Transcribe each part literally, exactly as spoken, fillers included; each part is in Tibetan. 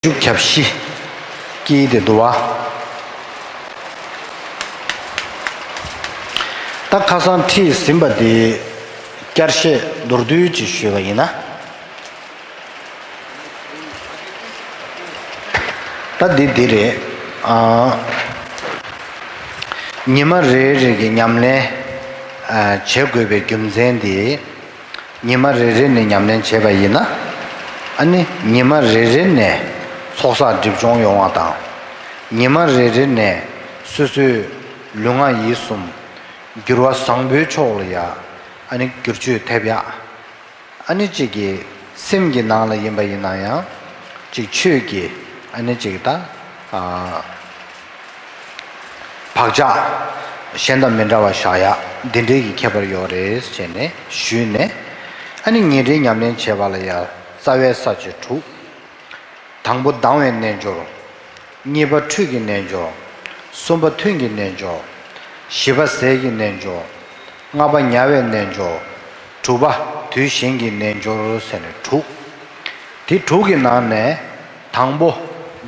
བཅུ་གྱ་བཞི་དཀྱིལ་དེ་འདུག་བ། ད་ཁ་སང་ཁྲིད་ཟིན་པ་དེ་བསྐྱར་བཤད་མདོར་བསྡུས་ཅིག་ཞུས་པ་ཡིན་ན། ད་འདི་འདི་རེད། ཨ། ཉི་མ་རེ་རེ་གི་ཉམས་ལེན་ཨ་བྱེད་དགོས་པའི་རྒྱུ་མཚན་དེ། ཉི་མ་རེ་རེ་ནས་ཉམས་ལེན་བྱས་པ་ཡིན་ན། ཨ་ནི་ཉི་མ་རེ་རེ་ནས་ཚོགས་བསགས་སྒྲིབ་སྦྱོང་ཡོང་བ་དང་། ཉི་མ་རེ་རེ་ནས་སོ་སོའི་ལུས་ངག་ཡིད་གསུམ་འགྱུར་བ་བཟང་པོའི་ཕྱོགས་ལ་ཡ། ཨ་ནི་བསྒྱུར་བཅོས་ཐེབས་ཡག་ཨ་ནི་གཅིག་གི་སེམས་ཀྱི་ནང་ལ་ཡིན་པ་ཡིན་ན་ཡང་གཅིག་ཆོས་ཀྱི་ཨ་ནི་གཅིག་ད་ཨ་བག་ཆགས་གཞན་དང་མི་འདྲ་བ་བཞག་ཡག་འདི་འདྲའི་གི་ཁྱད་པར་ཡོད་རེད་ཟེར་ནས་ཞུས་ནས། ཨ་ནི་ཉིན་རེའི་ཉམས་ལེན་བྱེད་པ་ལ་ཡང་རྩ་བའི་ས་བཅད་དྲུག་དང་པོ་ལྡང་བའི་རྣལ་འབྱོར། གཉིས་པ་འཁྲུལ་གྱི་རྣལ་འབྱོར། གསུམ་པ་ཐུན་གྱི་རྣལ་འབྱོར། བཞི་པ་ཟས་ཀྱི་རྣལ་འབྱོར། ལྔ་པ་ཉལ་བའི་རྣལ་འབྱོར། དྲུག་པ་དུས་གཞན་གྱི་རྣལ་འབྱོར་ཟེར་ནས་དྲུག་དེ་དྲུག་གི་ནང་ནས་དང་པོ་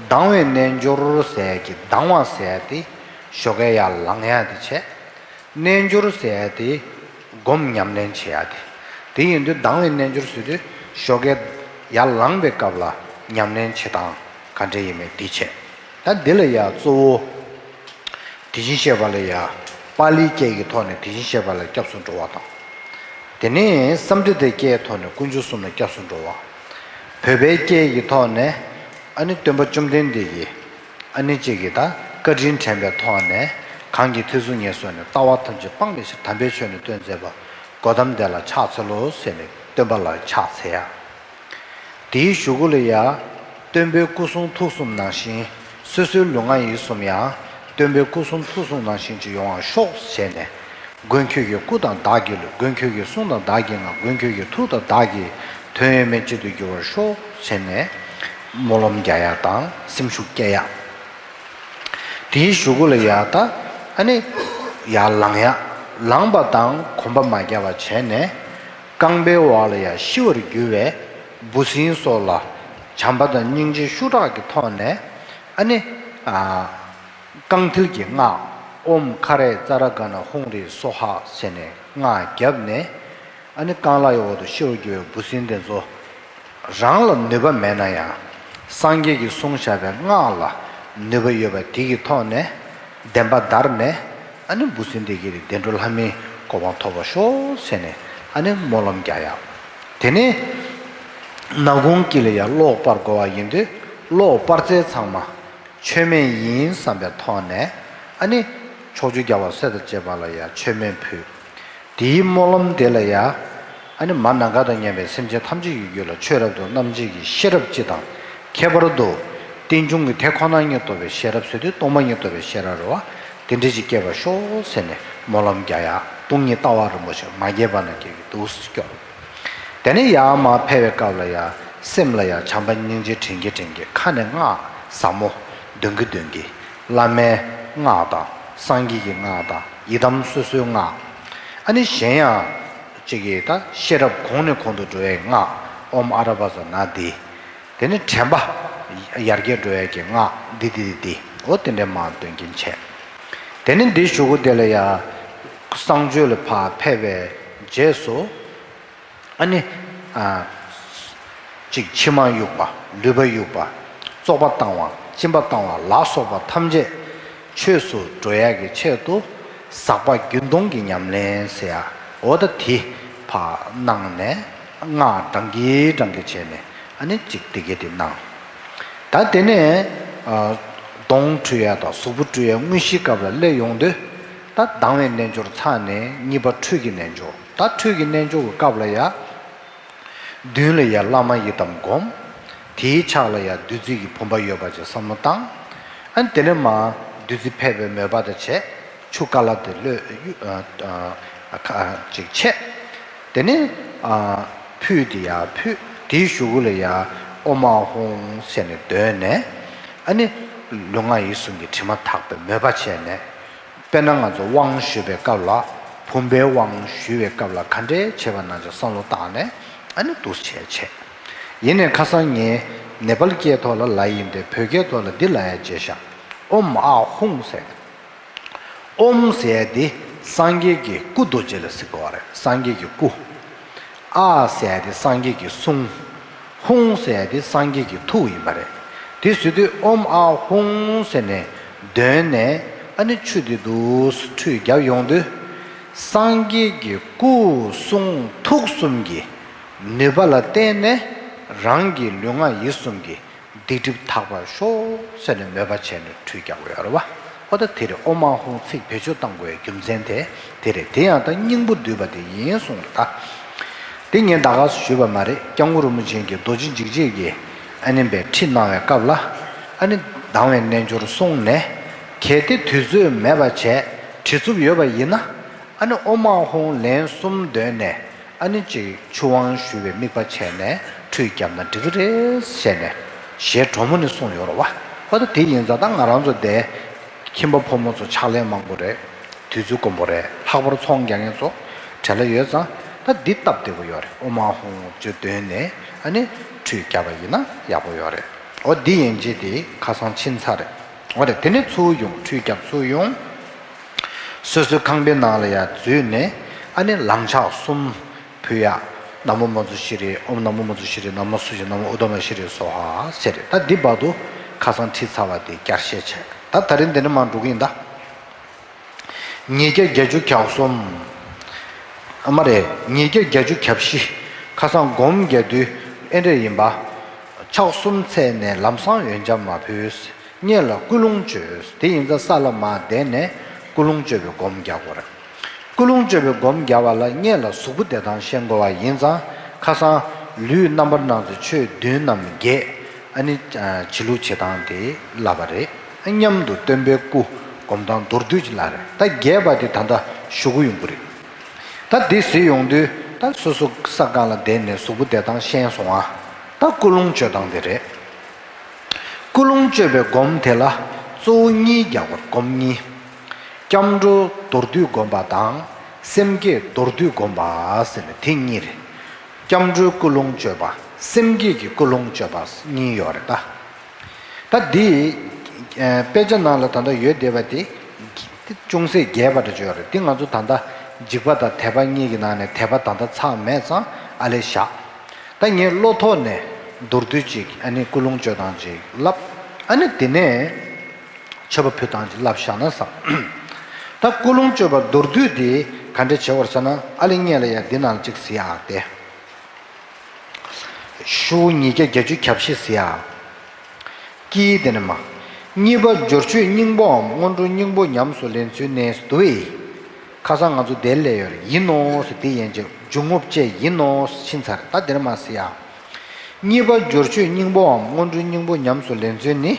ལྡང་བའི་རྣལ་འབྱོར་ཟེར་གྱི་ལྡང་བ་ཟེར་དེ་ཞོགས་ཀས་ཡར་ལངས་ཡག་དེ་བྱས། རྣལ་འབྱོར་ཟེར་ཡག་དེ་སྒོམ་ཉམས་ལེན་བྱེད་ཡག་དེ། དེ་ཡིན་དུས་ལྡང་བའི་རྣལ་འབྱོར་ཟེར་དུས་ཞོགས་ཀས་ཡར་ལངས་པའི་སྐབས་ལ་ཉམས་ལེན་བྱེད་སྟངས་ག་འདྲ་ཡིན་མིན་དེ་བྱས། ད་འདི་ལ་ཡ་གཙོ་བོ་དེ་བཞིན་གཤེགས་པ་ལ་ཡ་པཱ་ལིའི་སྐད་ཀྱི་ཐོག་ནས་དེ་བཞིན་གཤེགས་པ་ལ་སྐྱབས་སུ་འགྲོ་བ་དང་། དེ་ནས་སཾ་སྐྲྀ་ཏའི་སྐད་ཐོག་ནས་དཀོན་མཆོག་གསུམ་ལ་སྐྱབས་སུ་འགྲོ་བ། བོད་པའི་སྐད་ཀྱི་ཐོག་ནས་ཨ་ནི་སྟོན་པ་བཅོམ་ལྡན་འདས་ཀྱིས་ཨ་ནི་གཅིག་གིས་ད་བཀའ་དྲིན་དྲན་པའི་ཐོག་ནས་གང་གིས་ཐེག་གསུམ་ངེས་བཟུང་ནས། ལྟ་བ་ཐམས་ཅད་སྤངས་པའི་ཕྱིར། དམ་པའི་ཆོས་ནི་སྟོན་མཛད་པ། གོ་ཏམ་དེ་ལ་ཕྱག་འཚལ་ལོ་ཟེར་ནས་སྟོན་པ་ལ་ཕྱག་འཚལ་ཡ། དེའི་གཞུག་གུ་ལ་ཡ། སྟོན་པའི་སྐུ་གསུང་ཐུགས་གསུམ་ནང་བཞིན། སོ་སོའི་ལུས་ངག་ཡིད་གསུམ་ཡང་སྟོན་པའི་སྐུ་གསུང་ཐུགས་གསུམ་ནང་བཞིན་ཅིག་ཡོང་བར་ཤོག་ཟེར་ནས། མགོན་ཁྱོད་ཀྱི་སྐུ་དང་བདག་གི་ལུས། མགོན་ཁྱོད་ཀྱི་གསུང་དང་བདག་གི་ངག། མགོན་ཁྱོད་ཀྱི་ཐུགས་དང་བདག་གི་དོན་ཡོད་མེད་གཅིག་ཏུ་འགྱུར་བར་ཤོག་ཟེར་ནས། སྨོན་ལམ་རྒྱག་ཡ་དང་སེམས་ཤུགས་སྐྱེད་ཡ། དེའི་གཞུག་གུ་ལ་ཡ་ད་ཨ་ནི་ཡར་ལངས་ཡ། ལངས་པ་དང་གོམ་པ་མ་བརྒྱབ་པ་བྱས་ནས། རྐང་པའི་འོག་ལ་ཡ་ཤི་བར་གྱུར་བའི་འབུ་སྲིན་སོགས་ལ་བྱམས་པ་དང་སྙིང་རྗེ་ཤུགས་དྲག་གི་ཐོག་ནས་ཨ་ནི་ཨ་རྐང་མཐིལ་གྱི་སྔགས། ཨོཾ་ཁ་རེ་ཙ་ར་ག་ན་ཧཱུྃ་རེ་སྭཱ་ཧཱ་ཟེར་ནས་སྔགས་བརྒྱབ་ནས། ཨ་ནི་རྐང་ལག་གི་འོག་ཏུ་ཤི་བར་གྱུར་བའི་འབུ་སྲིན་དེ་ཚོ་རང་ལ་ནུས་པ་མེད་ན་ཡང་། སངས་རྒྱས་ཀྱིས་གསུངས་བཞག་པའི་སྔགས་ལ་ནུས་པ་ཡོད་པ་དེ་གི་ཐོག་ནས་བདེན་པ་བདར་ནས། ཨ་ནི་འབུ་སྲིན་དེ་གི་བདེ་འགྲོ་ལྷ་མིའི་གོ་འཕང་ཐོབ་པར་ཤོག་ཟེར་ནས་ཨ་ནི་སྨོན་ལམ་རྒྱག་ཡ། དེ་ནས་ནག་ཁུང་དཀྱིལ་ལ་ཡ་གློག་སྤར་དགོས་པ་ཡིན་དུས། གློག་སྤར་རྫས་ཚང་མ་མཆོད་མེ་ཡིན་བསམ་པའི་ཐོག་ནས། ཨ་ནི་ཕྱོགས་བཅུའི་རྒྱལ་བ་སྲས་དང་བཅས་པ་ལ་ཡ་མཆོད་མེ་ཕུལ། དེའི་སྨོན་ལམ་དེ་ལ་ཡ། ཨ་ནི་མ་ནམ་མཁའ་དང་མཉམ་པའི་སེམས་ཅན་ཐམས་ཅད་ཀྱི་རྒྱུད་ལ་ཆོས་རབ་ཏུ་རྣམ་འབྱེད་ཀྱི་ཤེས་རབ་སྤྱི་དང་། ཁྱད་པར་དུ་རྟེན་འབྱུང་གི་དེ་ཁོ་ན་ཉིད་རྟོགས་པའི་ཤེས་རབ་ཟེར་དུས་སྟོང་པ་ཉིད་རྟོགས་པའི་ཤེས་རབ་རེད་བ། དེ་འདྲ་ཅིག་སྐྱེ་བར་ཤོག་ཟེར་ནས་སྨོན་ལམ་རྒྱག་ཡ། སྟོང་ཉིད་ལྟ་བ་རིན་པོ་ཆེ་མ་སྐྱེས་པ་ན་སྐྱེ་གི་འདུག་སྐྱོར། དེ་ནས་ཡར་མར་ཕེབས་པའི་སྐབས་ལ་ཡ། སེམས་ལ་ཡ་བྱམས་པ་སྙིང་རྗེ་དྲན་གྱིན་དྲན་གྱིན་ཁ་ནས་སྔགས་ཟབ་མོ་འདོན་གྱིན་འདོན་གྱིན། བླ་མའི་སྔགས་དང་། སངས་རྒྱས་ཀྱི་སྔགས་དང་། ཡི་དམ་སོ་སོའི་སྔགས། ཨ་ནི་གཞན་ཡང་གཅིག་གིས་ད་ཤེས་རབ་གོང་ནས་གོང་དུ་འགྲོ་བའི་སྔགས། ཨོཾ་ཨ་ར་པ་ཙ་ན་དྷཱིཿ། དེ་ནས་དྲན་པ་ཡར་རྒྱས་འགྲོ་ཡས་ཀྱི་སྔགས་འདི་འདི་འདི་འདི། འོ་དེ་འདྲའི་མར་འདོན་གྱིན་བྱས། དེ་ནས་འདི་གཞུག་གུ་དེ་ལ་ཡ། གསང་སྤྱོད་ལ་ཕར་ཕེབས་པའི་རྗེས་སུ། ཨ་ནི། ཨ། གཅིག་ཕྱི་མ་དབྱུག་པ། ལུས་པ་དབྱུག་པ། བཙོག་པ་བཏང་བ། གཅིན་པ་བཏང་བ་ལ་སོགས་པ་ཐམས་ཅད་ཆོས་སུ་འགྲོ་ཡག་གི་ཆེད་དུ། ཟག་པ་རྒྱུན་གཏོང་གི་ཉམས་ལེན་ཟེར་ཡ། འོ་ད་དེ་ཕར་གནང་ནས་སྔགས་བགྲང་གིན་བགྲང་གིན་བྱས་ནས། ཨ་ནི་གཅིག་དེ་གས་དེ་གནང་། ད་དེ་ནས། ཨ། གདོང་བཀྲུ་ཡ་དང་གཟུགས་པོ་བཀྲུ་ཡ་དངོས་གཞིའི་སྐབས་ལ་སླེབས་ཡོང་དུས། ད་ལྡང་བའི་རྣལ་འབྱོར་ཚར་ནས་གཉིས་པ་འཁྲུལ་གྱི་རྣལ་འབྱོར། ད་འཁྲུལ་གྱི་རྣལ་འབྱོར་གྱི་སྐབས་ལ་ཡ། མདུན་ལ་ཡ་བླ་མ་ཡི་དམ་བསྒོམ། དེའི་ཕྱག་ལ་ཡ་བདུད་རྩི་གི་བུམ་པ་ཡོད་པ་ཅིག་བསམ་བློ་བཏང་། ཨ་ནི་དེ་ནས་མར་བདུད་རྩི་ཕལ་པའི་མོས་པ་དང་བྱས། ཆུ་ཀ་ལ་དེ་བླུགས། ཨ། ཨ། ཨ། ཁ་ཅིག་ཕྱེ། དེ་ནས། ཨ། ཕུད་དེ་ཡར་ཕུད། དེའི་གཞུག་གུ་ལ་ཡ་ཨོཾ་ཨཱཿཧཱུྃ་ཟེར་ནས་འདོན་ནས། ཨ་ནི་ལུས་ངག་ཡིད་གསུམ་གྱི་དྲི་མ་དག་པའི་མོས་པ་བྱས་ནས། དཔེར་ན་ང་ཚོ་དབང་ཞུ་བའི་སྐབས་ལ། བུམ་པའི་དབང་ཞུ་བའི་སྐབས་ལ་ག་འདྲས་བྱེད་པ་ནང་བཞིན་བསམ་བློ་བཏང་ནས། ཨ་ནི་འདུག་སེ་བྱས་བྱས། ཡིན་ནའི་ཁ་སང་ངས་ ནེ་པཱལ་སྐད་ཐོག་ལ་ལ་ཡིན་ཏེ། བོད་སྐད་ཐོག་ལ་འདི་ལ་ཡ་བྱས་ཤག་ཨོཾ་ཨཱཿཧཱུྃ་ཟེར། ཨོཾ་ཟེར་ཡ་འདི་སངས་རྒྱས་ཀྱི་སྐུ་རྡོ་རྗེ་ལ་ཟེར་གོ་བ་རེད། སངས་རྒྱས་ཀྱི་སྐུ། ཨཱཿཟེར་ཡ་དེ་སངས་རྒྱས་ཀྱི་གསུང་། ཧཱུྃ་ཟེར་ཡ་དེ་སངས་རྒྱས་ཀྱི་ཐུགས་ཡིན་པ་རེད། དེ་ཟེར་དུས་ཨོཾ་ཨཱཿཧཱུྃ་ཟེར་ནས་འདོན་ནས། ཨ་ནི་ཆུ་དེ་འདུག་སེ་ཁྲུས་བརྒྱབ་ཡོང་དུས། སངས་རྒྱས་ཀྱི་སྐུ་གསུང་ཐུགས་གསུམ་གྱི་ནུས་པ་ལ་བརྟེན་ནས། རང་གི་ལུས་ངག་ཡིད་གསུམ་གྱི་སྡིག་སྒྲིབ་དག་པར་ཤོག་ཟེར་ནས་མོས་པ་བྱས་ནས་ཁྲུས་རྒྱག་དགོས་ཡོད་རེད་བ། ཨོ་ད་དེ་རེད། ཨོཾ་ཨཱཿཧཱུྃ་ཚིག་བེད་སྤྱོད་གཏང་དགོས་པའི་རྒྱུ་མཚན་དེ་དེ་རེད། དེ་ཡང་ད་སྙིང་པོ་བསྡུས་པ་དེ་ཡིན་གསུངས་རེད་ད། དེ་ངས་ད་ག་སེ་ཞུས་པ་མ་རེད། སྐྱབས་མགོན་རིན་པོ་ཆེ་གིས་རྡོ་རྗེ་འཇིགས་བྱེད་ཀྱི་ཨ་ནི་པའི་ཁྲིད་གནང་བའི་སྐབས་ལ། ཨ་ནི་ལྡང་བའི་རྣལ་འབྱོར་གསུངས་ནས། གལ་ཏེ་དུས་ཚོད་མེད་པ་བྱས་བྲེལ་འཚུབ་ཡོད་པ་ཡིན་ན། ཨ་ནི་ཨོཾ་ཨཱཿཧཱུྃ་ལན་གསུམ་འདོན་ནས། ཨ་ནི་ཅིག་ཆུ་དབང་ཞུ་བའི་དམིགས་པ་བྱས་ནས་ཁྲུས་བརྒྱབ་ན་འགྲིག་གི་རེད་ཟེར་ནས་ཞལ་དྲོན་མོ་ནས་གསུངས་ཡོད་རེད་བ། ཨོ་ད་དེ་ཡིན་ཙང་ད་ང་རང་ཚོ་དེ་ཁྱིམ་པ་ཕོ་མོ་ཚོ་ཕྱག་ལས་མང་པོ་རེད། དུས་ཚོད་དཀོན་པོ་རེད། ལྷག་པར་ཚོང་རྒྱག་མཁན་ཚོ་བྲེལ་བ་ཡོད་ཙང་ད་འདི་སྟབས་བདེ་པོ་ཡོད་རེད། ཨོཾ་ཨཱཿཧཱུྃ་ཅིག་འདོན་ནས་ཨ་ནི་ཁྲུས་བརྒྱབ་པ་ཡིན་ན་ཡག་པོ་ཡོད་རེད། ཨོ་འདི་ཡན་ཆད་དེ་ཁ་སང་ཕྱིན་ཚར་རེད། ཨོ་རེད། དེ་ནས་ཚུར་ཡོང་། ཁྲུས་བརྒྱབ་ཚུར་ཡོང་། སོ་སོའི་ཁང་པའི་ནང་ལ་ཡར་འཛུལ་ནས། ཨ་ནི་ལང་ཕྱག་གསུམ་ཕུལ་ཡ། ན་མོ་མཉྫུ་ཤྲཱི། ཨོཾ་ན་མོ་མཉྫུ་ཤྲཱི། ན་མོ་སུ་ཤྲཱི། ན་མོ་ཨུ་ཏམ་ཤྲཱི་སྭཱ་ཧཱ་ཟེར། ད་འདི་བར་དུ་ཁ་སང་ཁྲིད་ཚར་བ་དེ་བསྐྱར་བཤད་བྱས། ད་ད་རིང་འདི་ནས་མར་འགྲོ་གི་ཡིན་ད། ཉིས་བརྒྱ་བརྒྱད་ཅུ་གྱ་གསུམ། ཨ་མ་རེད། ཉིས་བརྒྱ་བརྒྱད་ཅུ་གྱ་བཞི། ཁ་སང་སྒོམ་རྒྱག་དུས་ཨེ་འདྲ་ཡིན་པ། ཕྱག་གསུམ་འཚལ་ནས་ལམ་སང་འོན་ཆ་མ་ཕུལ། སྔོན་ལ་ཀུན་སློང་བཅོས། དེ་ཡིན་ཙང་ས་ལ་མར་བསྡད་ནས་ཀུན་སློང་བཅོས་པའི་སྒོམ་རྒྱག་དགོས་རེད། ཀུན་སློང་བཅོས་པའི་སྒོམ་རྒྱག་པ་ལ་སྔོན་ལ་གཟུགས་པོ་བདེ་ཐང་ཤེས་དགོས་པ་ཡིན་ཙང་། ཁ་སང་ལུས་རྣམ་པར་སྣང་མཛད་ཆོས་བདུན་ནམ་བརྒྱད། ཨ་ནི་ཨ་བྱེད་ལུགས་བྱེད་སྟངས་དེ་བསླབ་པ་རེད། མཉམ་དུ་སྟོན་པའི་སྐུ་སྒོམ་སྟངས་མདོར་བསྡུས་ཅིག་ལ་རེད། ད་རྒྱས་པ་དེ་ད་ལྟ་ཞུ་གི་ཡོང་གི་རེད། ད་འདི་ཟེར་ཡོང་དུས། ད་སོ་སོ་ས་སྒང་ལ་བསྡད་ནས་གཟུགས་པོ་བདེ་ཐང་ཤེས་སོང་ཨ། ད་ཀུན་སློང་བཅོས་སྟངས་དེ་རེད། ཀུན་སློང་བཅོས་པའི་སྒོམ་དེ་ལ་གཙོ་བོ་གཉིས་རྒྱག་དགོས། སྒོམ་གཉིས། སྐྱབས་འགྲོ་མདོར་བསྡུས་སྒོམ་པ་དང་། སེམས་བསྐྱེད་མདོར་བསྡུས་སྒོམ་པ་ཟེར་ནས་དེ་གཉིས་རེད། སྐྱབས་འགྲོའི་ཀུན་སློང་བཅོས་པ། སེམས་བསྐྱེད་ཀྱི་ཀུན་སློང་བཅོས་པ་གཉིས་ཡོད་རེད་ད། ད་འདི་ཨ་དཔེ་ཆ་ནང་ལ་ད་ལྟ་ཡོད་བསྡད་པ་དེ་ཅུང་ཟད་རྒྱས་པ་འདྲ་ཅིག་ཡོད་རེད། འདི་ང་ཚོ་ད་ལྟ་འཇིགས་པ་དང་དད་པ་གཉིས་ཀྱི་ནང་ནས་དད་པ་ད་ལྟ་ཚར་མེད་ཙང་ཨ་ལས་བཞག་ད་ངས་བློ་ཐོག་ནས་མདོར་བསྡུས་ཅིག་ཨ་ནི་ཀུན་སློང་བཅོས་སྟངས་ཅིག་བསླབ། ཨ་ནི་དེ་ནས་མཆོད་པ་ཕུལ་སྟངས་ཅིག་བསླབ་བཞག་ན་བསམ། ད་ཀུན་སློང་བཅོས་པ་མདོར་བསྡུས་དེ་ག་འདྲ་བྱེད་དགོས་ཟེར་ན། ཨ་ལས་སྔོན་ལ་ཡ་འདི་ནང་ལ་ཅིག་གཟིགས་ཨ་སྟེ། ཤུ་ཉིས་བརྒྱ་བརྒྱད་ཅུ་གྱ་བཞི་ཟེར་ཡ། ཀྱིས་དེ་ནས་མ། གཉིས་པ་སྦྱོར་ཆོས་སྙིང་པོའམ་སྔོན་འགྲོ་སྙིང་པོ་ཉམས་སུ་ལེན་ཚུལ་ནི་འདུག་པས། ཁ་སང་ང་ཚོ་དེ་ལས་ཡོད་རེད། ཡིན་ནོ་ཟེར་དེ་ཡན་ཆད་འཇུག་ངོགས་བཅས་ཡིན་ནོ་ཕྱིན་ཚར། ད་དེ་ནས་མ་ཟེར་ཡ། གཉིས་པ་སྦྱོར་ཆོས་སྙིང་པོའམ་སྔོན་འགྲོ་སྙིང་པོ་ཉམས་སུ་ལེན་ཚུལ་ནི།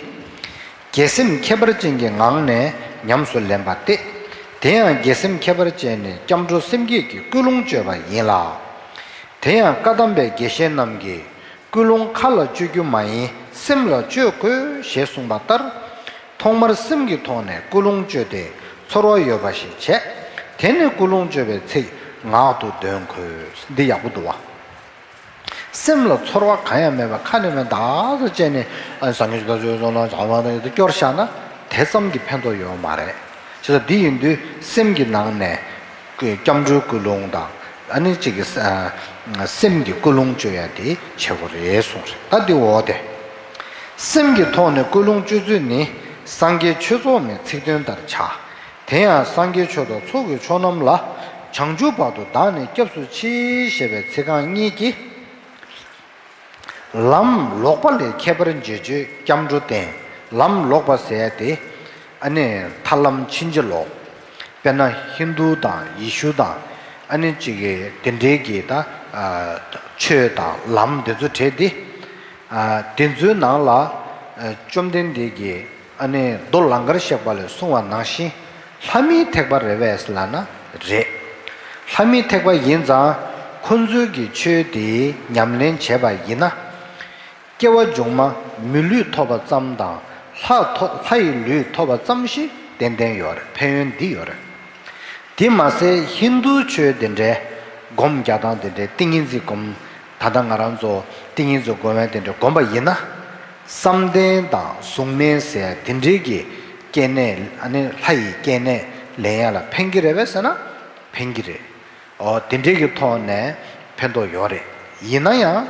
དགེ་སེམས་ཁྱད་པར་ཅན་གྱི་ངང་ནས་ཉམས་སུ་ལེན་པ་སྟེ། དེ་ཡང་དགེ་སེམས་ཁྱད་པར་ཅན་ནི་སྐྱབས་འགྲོ་སེམས་བསྐྱེད་ཀྱི་ཀུན་སློང་བཅོས་པ་ཡིན་ལ། དེ་ཡང་བཀའ་གདམས་པའི་དགེ་བཤེས་རྣམས་ཀྱིས། ཀུན་སློང་མཁའ་ལ་སྤྱོད་རྒྱུ་མ་ཡིན་སེམས་ལ་སྤྱོད་དགོས་ཞེས་གསུངས་པ་ལྟར། ཐོག་མར་སེམས་ཀྱི་ཐོག་ནས་ཀུན་སློང་བཅོས་ཏེ་ཚོར་བ་ཡོད་པ་ཞིག་བྱས། དེ་ནས་ཀུན་སློང་བཅོས་པའི་ཚིག་ངག་ཏུ་འདོན་དགོས། འདི་ཡག་པོ་འདུག་བ། སེམས་ལ་ཚོར་བ་གང་ཡང་མེད་པར་ཁ་ནས་མེད་བརྡ་སོ་བྱས་ནས། ཨ་སངས་རྒྱས་ཆོས་དང་ཆོས་སོང་ལ་བྱ་བ་དང་ཡོད་དུ་སྐྱོར་བཞག་ན་དེ་ཙམ་གྱི་ཕན་ཐོགས་ཡོད་མ་རེད། བྱས་ཙང་འདི་ཡིན་དུས་སེམས་ཀྱི་ནང་ནས་སྐྱབས་འགྲོའི་ཀུན་སློང་དང་། ཨ་ནི་གཅིག་གི་ས་སེམས་ཀྱི་ཀུན་སློང་བཅོས་ཡ་དེ་བྱེད་དགོས་རེད་གསུངས་རེད། ད་འདི་འོ་དེ། སེམས་ཀྱི་ཐོག་ནས་ཀུན་སློང་བཅོས་ཚུལ་ནི། སངས་རྒྱས་ཆོས་ཚོགས་མའི་ཚིག་དོན་ལྟར་བྱ། དེ་ཡང་སངས་རྒྱས་ཆོས་དང་ཚོགས་ཀྱི་མཆོག་རྣམས་ལ། བྱང་ཆུབ་བར་དུ་བདག་ནི་སྐྱབས་སུ་མཆི་ཞེས་པའི་ཚིག་རྐང་གཉིས་ཀྱིས། ལམ་ལོག་པ་ལས་ཁྱད་པར་འབྱེད་ཆོས་སྐྱབས་འགྲོ་བསྟན། ལམ་ལོག་པ་ཟེར་ཡ་དེ། ཨ་ནི་ཐར་ལམ་ཕྱིན་ཅི་ལོག་དཔེར་ན་ཧིན་དུ་དང་ཡེ་ཤུ་དང་། ཨ་ནི་གཅིག་གི་དེ་འདྲའི་གི་ད་ཨ་ཆོས་དང་ལམ་དེ་ཚོ་བྲལ་ཏེ། ཨ་དེ་ཚོའི་ནང་ལ་ཨ་བཅོམ་ལྡན་འདས་ཀྱིས་ཨ་ནི་མདོ་ལང་ཀར་གཤེགས་པ་ལས་གསུངས་པ་ནང་བཞིན་ལྷ་མིའི་ཐེག་པ་རེད་པས་ལབ་ན་རེད། ལྷ་མིའི་ཐེག་པ་ཡིན་ཙང་ཁོ་ཚོའི་གི་ཆོས་དེ་ཉམས་ལེན་བྱས་པ་ཡིན་ན། སྐྱེ་བ་མཇུག་མ་མི་ལུས་ཐོབ་པ་ཙམ་དང་ལྷ་ཐོབ་ལྷ་ཡི་ལུས་ཐོབ་པ་ཙམ་ཞིག་ཏན་ཏན་ཡོད་རེད། ཕན་ཡོན་འདི་ཡོད་རེད། དེ་མ་ཟད་ཧིན་དུའི་ཆོས་དེ་འདྲའི་སྒོམ་རྒྱག་སྟངས་དེ་འདྲའི་ཏིང་ངེ་འཛིན་སྒོམ། ད་ལྟ་ང་རང་ཚོ་ཏིང་ངེ་འཛིན་སྒོམ་པ་དེ་འདྲའི་སྒོམ་པ་ཡིན་ན། བསམ་གཏན་དང་གཟུགས་མེད་ཟེར་དེ་འདྲའི་གི་སྐྱེ་གནས། ཨ་ནི་ལྷ་ཡི་སྐྱེ་གནས་ལེན་ཡ་ལ་ཕན་གྱི་རེད་པས་ཟེར་ན་ཕན་གྱི་རེད། ཨོ་དེ་འདྲའི་གི་ཐོག་ནས་ཕན་ཐོགས་ཡོད་རེད། ཡིན་ན་ཡང་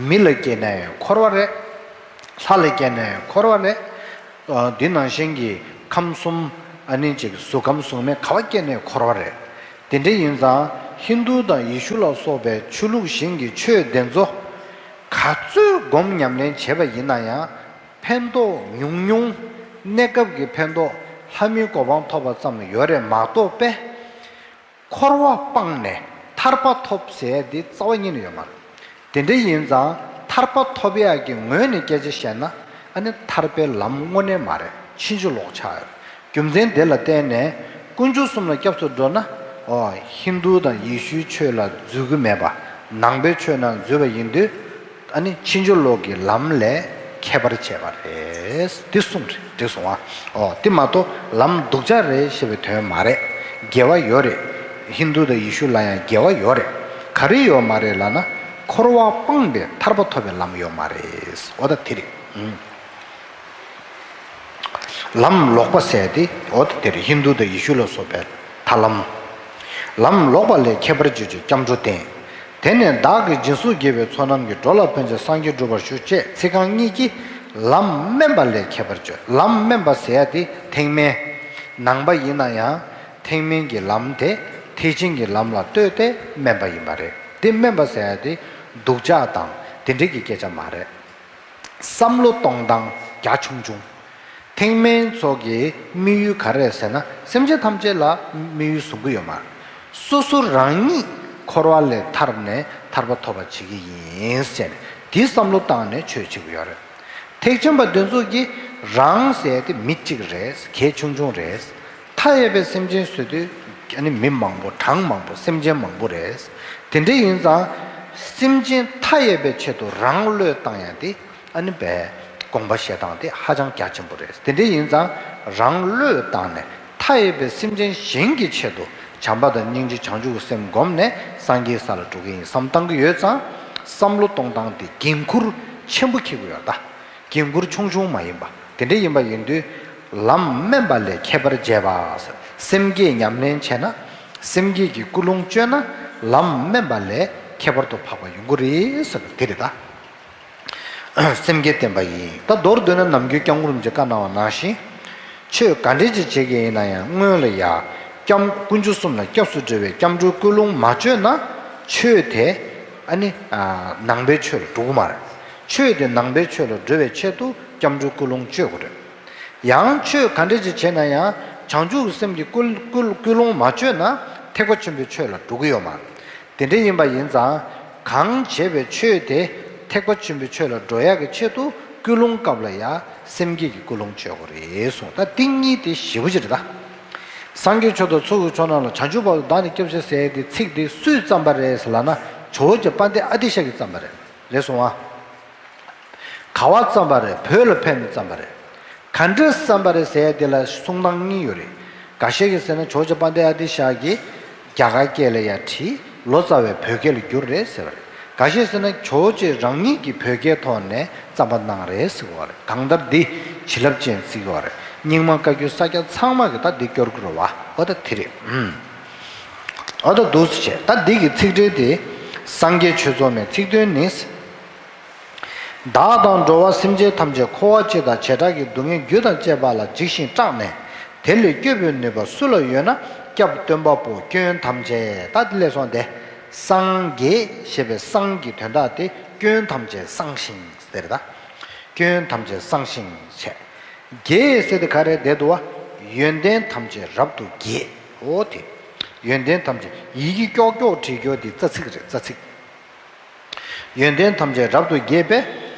མི་ལ་སྐྱེ་ནའི་འཁོར་བ་རེད། ལྷ་ལ་སྐྱེ་ནའི་འཁོར་བ་རེད། ཨོ་འདི་ནང་བཞིན་གྱི་ཁམས་གསུམ། ཨ་ནི་ཅིག་གཟུགས་ཁམས་གཟུགས་མེད་ག་བ་སྐྱེ་ནའི་འཁོར་བ་རེད། དེ་འདྲ་ཡིན་ཙང་ཧིན་དུ་དང་ཡེ་ཤུ་ལ་སོགས་པའི་ཆོས་ལུགས་གཞན་གྱི་ཆོས་དེ་ཚོ་ག་ཚོད་སྒོམ་ཉམས་ལེན་བྱས་པ་ཡིན་ན་ཡང་ཕན་ཐོགས་ཉུང་ཉུང་། གནས་སྐབས་ཀྱི་ཕན་ཐོགས་ལྷ་མིའི་གོ་འཕང་ཐོབ་པ་ཙམ་ཡོད་རེད་མ་གཏོགས་པས། འཁོར་བ་སྤངས་ནས་ཐར་པ་ཐོབ་ཟེར་ཡ་འདི་རྩ་བ་ཉིད་ནས་ཡོད་མ་རེད། དེ་འདྲ་ཡིན་ཙང་ཐར་པ་ཐོབ་ཡག་གི་ངོས་ནས་སྐད་ཆ་བཤད་ན། ཨ་ནི་ཐར་པའི་ལམ་དངོས་གནས་མ་རེད། ཕྱིན་ཅི་ལོག་ཆགས་ཡོད། རྒྱུ་མཚན་དེ་ལ་བརྟེན་ནས་དཀོན་མཆོག་གསུམ་ལ་སྐྱབས་སུ་འགྲོ་ན། ཨོ་ཧིན་དུ་དང་ཡེ་ཤུའི་ཆོས་ལ་འཛུལ་གྱི་མེད་པ། ནང་པའི་ཆོས་ནང་འཛུལ་བ་ཡིན་དུས། ཨ་ནི་ཕྱིན་ཅི་ལོག་གི་ལམ་ལས་ཁྱད་པར་བྱས་པ་རེད། འདི་གསུངས་རེད། འགྲིག་སོང་ཨ། ཨོ་དེ་མ་གཏོགས་ལམ་སྡུག་ཅག་རེད་ཞེས་པའི་དོན་མ་རེད། དགེ་བ་ཡོད་རེད། ཧིན་དུ་དང་ཡེ་ཤུ་ལ་ཡང་དགེ་བ་ཡོད་རེད། ག་རེ་ཡོད་མ་རེད་ལབ་ན། འཁོར་བ་སྤངས་པའི་ཐར་པ་ཐོབ་པའི་ལམ་ཡོད་མ་རེད། ཨོ་ད་དེ་རེད། ཨུམ། ལམ་ལོག་པ་ཟེར་དེ་ཨོ་ད་དེ་རེད། ཧིན་དུ་དང་ཡེ་ཤུ་ལ་སོགས་པའི་ཐར་ལམ། ལམ་ལོག་པ་ལས་ཁྱད་པར་བརྗོད་ཅིང་སྐྱབས་འགྲོ་བསྟན། དེ་ནས་བདག་གིས་སྦྱིན་སོགས་བགྱིས་པའི་ཚོགས་རྣམས་ཀྱིས། འགྲོ་ལ་ཕན་ཕྱིར་སངས་རྒྱས་འགྲུབ་པར་ཤོག་ཅེས་ཚིག་རྐང་གཉིས་ཀྱིས་ལམ་དམན་པ་ལས་ཁྱད་པར་བརྗོད། ལམ་དམན་པ་ཟེར་ཡ་དེ་ཐེག་དམན། ནང་པ་ཡིན་ན་ཡང་ཐེག་དམན་གྱི་ལམ་དེ་ཐེག་ཆེན་གྱི་ལམ་ལ་ལྟོས་ཏེ་དམན་པ་ཡིན་པ་རེད། དེ་དམན་པ་ཟེར་ཡ་དེ་སྡུག་ཅག་དང་དེ་འདྲ་གི་སྐད་ཆ་མ་རེད། བསམ་བློ་གཏོང་སྟངས་རྒྱ་ཆུང་ཆུང་། ཐེག་དམན་ཚོ་གི་དམིགས་ཡུལ་ག་རེ་ཟེར་ན། སེམས་ཅན་ཐམས་ཅད་ལ་དམིགས་ཡུལ་བཟུང་གི་ཡོད་མ་རེད། སོ་སོ་རང་ཉིད་འཁོར་བ་ལས་ཐར་ནས་ཐར་པ་ཐོབ་པ་བྱེད་ཀྱི་ཡིན་ཟེར་ནས་དེའི་བསམ་བློ་བཏང་ནས་ཆོས་བྱེད་ཀྱི་ཡོད་རེད། ཐེག་ཆེན་པ་དེ་ཚོ་གིས་རང་ཟེར་དེ་མི་གཅིག་རེད། གལ་ཆུང་ཆུང་རེད། མཐའ་ཡས་པའི་སེམས་ཅན་ཟེར་དུས་ཨ་ནི་མི་མང་པོ། གྲངས་མང་པོ། སེམས་ཅན་མང་པོ་རེད། དེ་འདྲ་ཡིན་ཙང་སེམས་ཅན་མཐའ་ཡས་པའི་ཆེད་དུ་རང་བློས་བཏང་ཡ་དེ་ཨ་ནི་བས་དགོངས་པ་བཞེས་སྟངས་དེ་ཧ་ཅང་རྒྱ་ཆེན་པོ་རེད། དེ་འདྲ་ཡིན་ཙང་རང་བློས་བཏང་ནས་མཐའ་ཡས་པའི་སེམས་ཅན་གཞན་གྱི་ཆེད་དུ་བྱམས་པ་དང་སྙིང་རྗེ་བྱང་ཆུབ་ཀྱི་སེམས་བསྒོམས་ནས་སངས་རྒྱས་ས་ལ་འགྲོ་གི་ཡིན་བསམ་བཏང་གི་ཡོད་ཙང་། བསམ་བློ་གཏོང་སྟངས་དེ་འགན་ཁུར་ཆེན་པོ་འཁྱེར་དགོས་ཡོད་ད། འགན་ཁུར་ཆུང་ཆུང་མ་ཡིན་པ། དེ་འདྲ་ཡིན་པ་ཡིན་དུས་ལམ་དམན་པ་ལས་ཁྱད་པར་འབྱེད་པ། སེམས་བསྐྱེད་ཉམས་ལེན་བྱས་ན། སེམས་བསྐྱེད་ཀྱི་ཀུན་སློང་བཅོས་ན་ལམ་དམན་པ་ལས་ཁྱད་པར་དུ་འཕགས་པ་ཡོང་གི་རེད་ཟེར་བ་དེ་རེད་ད། སེམས་བསྐྱེད་བསྟེན་པ་ཡིན། ད་མདོར་བསྡུས་ན་ནམ་རྒྱུན་སྐྱབས་མགོན་རིན་པོ་ཆེས་བཀའ་གནང་བ་ནང་བཞིན། ཆོས་ག་འདྲ་ཅིག་བྱེད་ཀྱི་ཡིན་ན་ཡང་སྔོན་ལ་ཡ། སྐྱབས་དཀོན་མཆོག་གསུམ་ལ་སྐྱབས་སུ་འགྲོ་བའི་སྐྱབས་འགྲོའི་ཀུན་སློང་མ་བཅོས་ན། ཆོས་དེ་ཨ་ནི་ནང་པའི་ཆོས་ལ་འགྲོ་གི་མ་རེད། ཆོས་དེ་ནང་པའི་ཆོས་ལ་འགྲོ་བའི་ཆེད་དུ་སྐྱབས་འགྲོའི་ཀུན་སློང་བཅོས་དགོས་རེད། ཡང་ཆོས་ག་འདྲ་ཅིག་བྱས་ན་ཡང་བྱང་ཆུབ་ཀྱི་སེམས་ཀྱི་ཀུན་ཀུན་ཀུན་སློང་མ་བཅོས་ན་ཐེག་པ་ཆེན་པོའི་ཆོས་ལ་འགྲོ་གི་ཡོད་མ་རེད། དེ་འདྲ་ཡིན་པ་ཡིན་ཙང་། གང་བྱས་པའི་ཆོས་དེ་ཐེག་པ་ཆེན་པོའི་ཆོས་ལ་འགྲོ་ཡག་གི་ཆེད་དུ་ཀུན་སློང་སྐབས་ལ་ཡང་སེམས་བསྐྱེད་ཀྱི་ཀུན་སློང་བཅོས་དགོས་རེད་གསུངས། ད་འདི་གཉིས་དེ་ཞེ་པོ་ཅིག་རེད་ད། སངས་རྒྱས་ཆོས་དང་ཚོགས་ཀྱི་མཆོག་རྣམས་ལ། བྱང་ཆུབ་བར་དུ་བདག་ནི་སྐྱབས་མཆི་ཟེར་ཡ་དེ་ཚིག་དེ་སུས་བརྩམས་པ་རེད་ཟེར་ལབ་ན། ཇོ་བོ་རྗེ་དཔལ་ལྡན་ཨ་ཏི་ཤ་གིས་བརྩམས་པ་རེད། རེད་སོང་ཨ། ག་བ་བརྩམས་པ་རེད། བོད་ལ་ཕེབས་ནས་བརྩམས་པ་རེད། ག་འདྲ་བརྩམས་པ་རེད་ཟེར་ཡ་དེ་ལ་གསུང་སྟངས་གཉིས་ཡོད་རེད། འགའ་ཤས་ཀྱིས་ཟེར་ན་ཇོ་བོ་རྗེ་དཔལ་ལྡན་ཨ་ཏི་ཤ་གིས་རྒྱ་གར་སྐད་ལ་ཡར་བྲིས། ལོ་ཙཱ་བས་བོད་སྐད་ལ་བསྒྱུར་རེད་ཟེར་བ་རེད། འགའ་ཤས་ཟེར་ན་ཇོ་བོ་རྗེ་རང་ཉིད་ཀྱིས་བོད་སྐད་ཐོག་ནས་བརྩམས་པ་གནང་རེད་ཟེར་གྱི་ཡོད་རེད། གང་ལྟར་འདི་བྱིན་རླབས་ཅན་བརྩི་གི་ཡོད་རེད། རྙིང་མ་བཀའ་བརྒྱུད་ས་སྐྱ་ཚང་མ་གིས་ད་འདི་སྐྱོར་གྱི་རེད་བ། འོ་ད་དེ་རེད། ཨུམ། འོ་ད་འདུག་སེ་བྱས། ད་འདི་གི་ཚིག་འགྲེལ་དེ། སངས་རྒྱས་ཆོས་ཚོགས་མའི་ཚིག་དོན་ནི། བདག་དང་འགྲོ་བ་སེམས་ཅན་ཐམས་ཅད་འཁོར་བ་སྤྱི་དང་བྱེ་བྲག་གི་སྡུག་བསྔལ་རྒྱུ་དང་བཅས་པ་ལ་འཇིགས་ཤིང་སྐྲག་ནས། དེ་ལས་སྐྱོབ་པའི་ནུས་པ་སུ་ལ་ཡོད་ན། སྐྱབས་སྟོན་པ་པོ་སྐྱོན་ཐམས་ཅད། ད་དེ་ལས་སོང་སྟེ། སངས་རྒྱས་ཞེས་པའི་སངས་ཀྱི་དོན་དག་དེ་སྐྱོན་ཐམས་ཅད་སངས་ཤིང་ཟེར་ད། སྐྱོན་ཐམས་ཅད་སངས་ཤིང་བྱས། རྒྱས་ཟེར་དེ་ག་རེ་བསྡད་འདུག་བ། ཡོན་ཏན་ཐམས་ཅད་རབ་ཏུ་རྒྱས། འོ་དེ། ཡོན་ཏན་ཐམས་ཅད་ཡི་གེ་ཀྱོག་ཀྱོག་བྲིས་ཀྱོག་དེ་རྩ་ཚིག་རེད། རྩ་ཚིག་ཡོན་ཏན་ཐམས་ཅད་རབ་ཏུ་རྒྱས་པས།